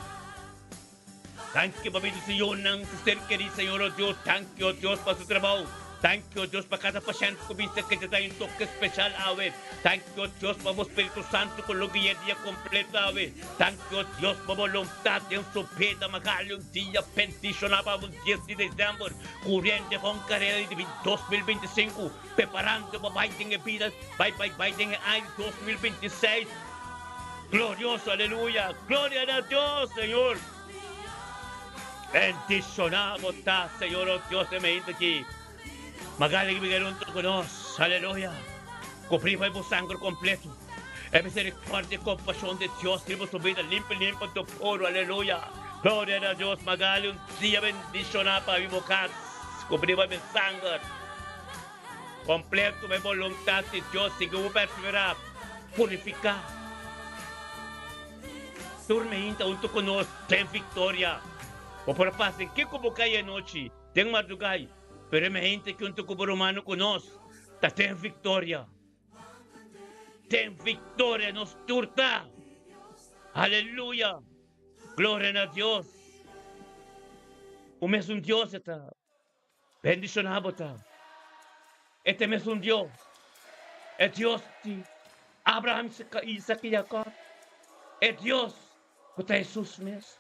Danki pa bendishonnan su ser kerí, Señor, oh Dios. Danki, oh Dios, pa su trabou. Danki, oh Dios, pa kada pashènt ku bin serka dje ta un toke speshal awe. Danki, oh Dios, pa bo Spiritu Santu ku lo guia dia kompleto awe. Danki, oh Dios, pa bo boluntat den su bida. Magali un dia bendishoná pa un dies di desèmber, kuriendo e bon karera di 2025, preparando pa bai den e bida, bai bai bai den e aña di 2026. Glorioso, aleluya! Gloria na Dios, Señor! Bendishoná bo ta, Señor, oh Dios e meinta aki. Magali ki bigay hunto ku nos. Aleluya. Kubrí bai bo sanger kompleto. E misericordia i kompashon di Dios riba su bida limpi limpi anto puru. Aleluya. Gloria na Dios. Magali un dia bendishoná pa bo kas. Kubrí bai bo sanger kompleto. Bai boluntat di Dios. Sigui bo perseverá. Purifiká. Tur meinta hunto ku nos den viktoria. Bo por a pasa den kiko bo kai anochi den mardugai, pero e meinta ki hunto ku bo rumannan ku nos ta den viktoria. Den viktoria nos tur ta! Aleluya! Gloria na Dios! Un mesun Dios e ta. Bendishoná bo ta. E ta e mesun Dios, e Dios di Abraham, Isaac i Jacob, e Dios ku ta Hesus mes.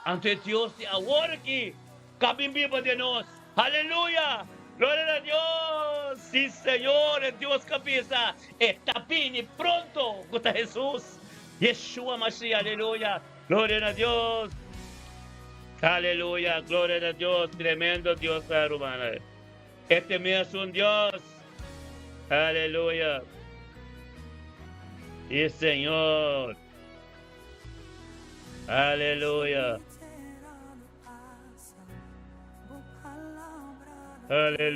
Anto e Dios di awor aki ka bin biba den nos. Aleluya! Gloria na Dios! Si, Señor, e Dios ka bisa, e ta bini pronto, ku ta Hesus, Yeshua Mashiach. Aleluya! Gloria na Dios! Aleluya! Gloria na Dios! Tremendo Dios ta, rumannan. Este mesun Dios! Aleluya! Sí, Señor! Aleluya! Aleluya!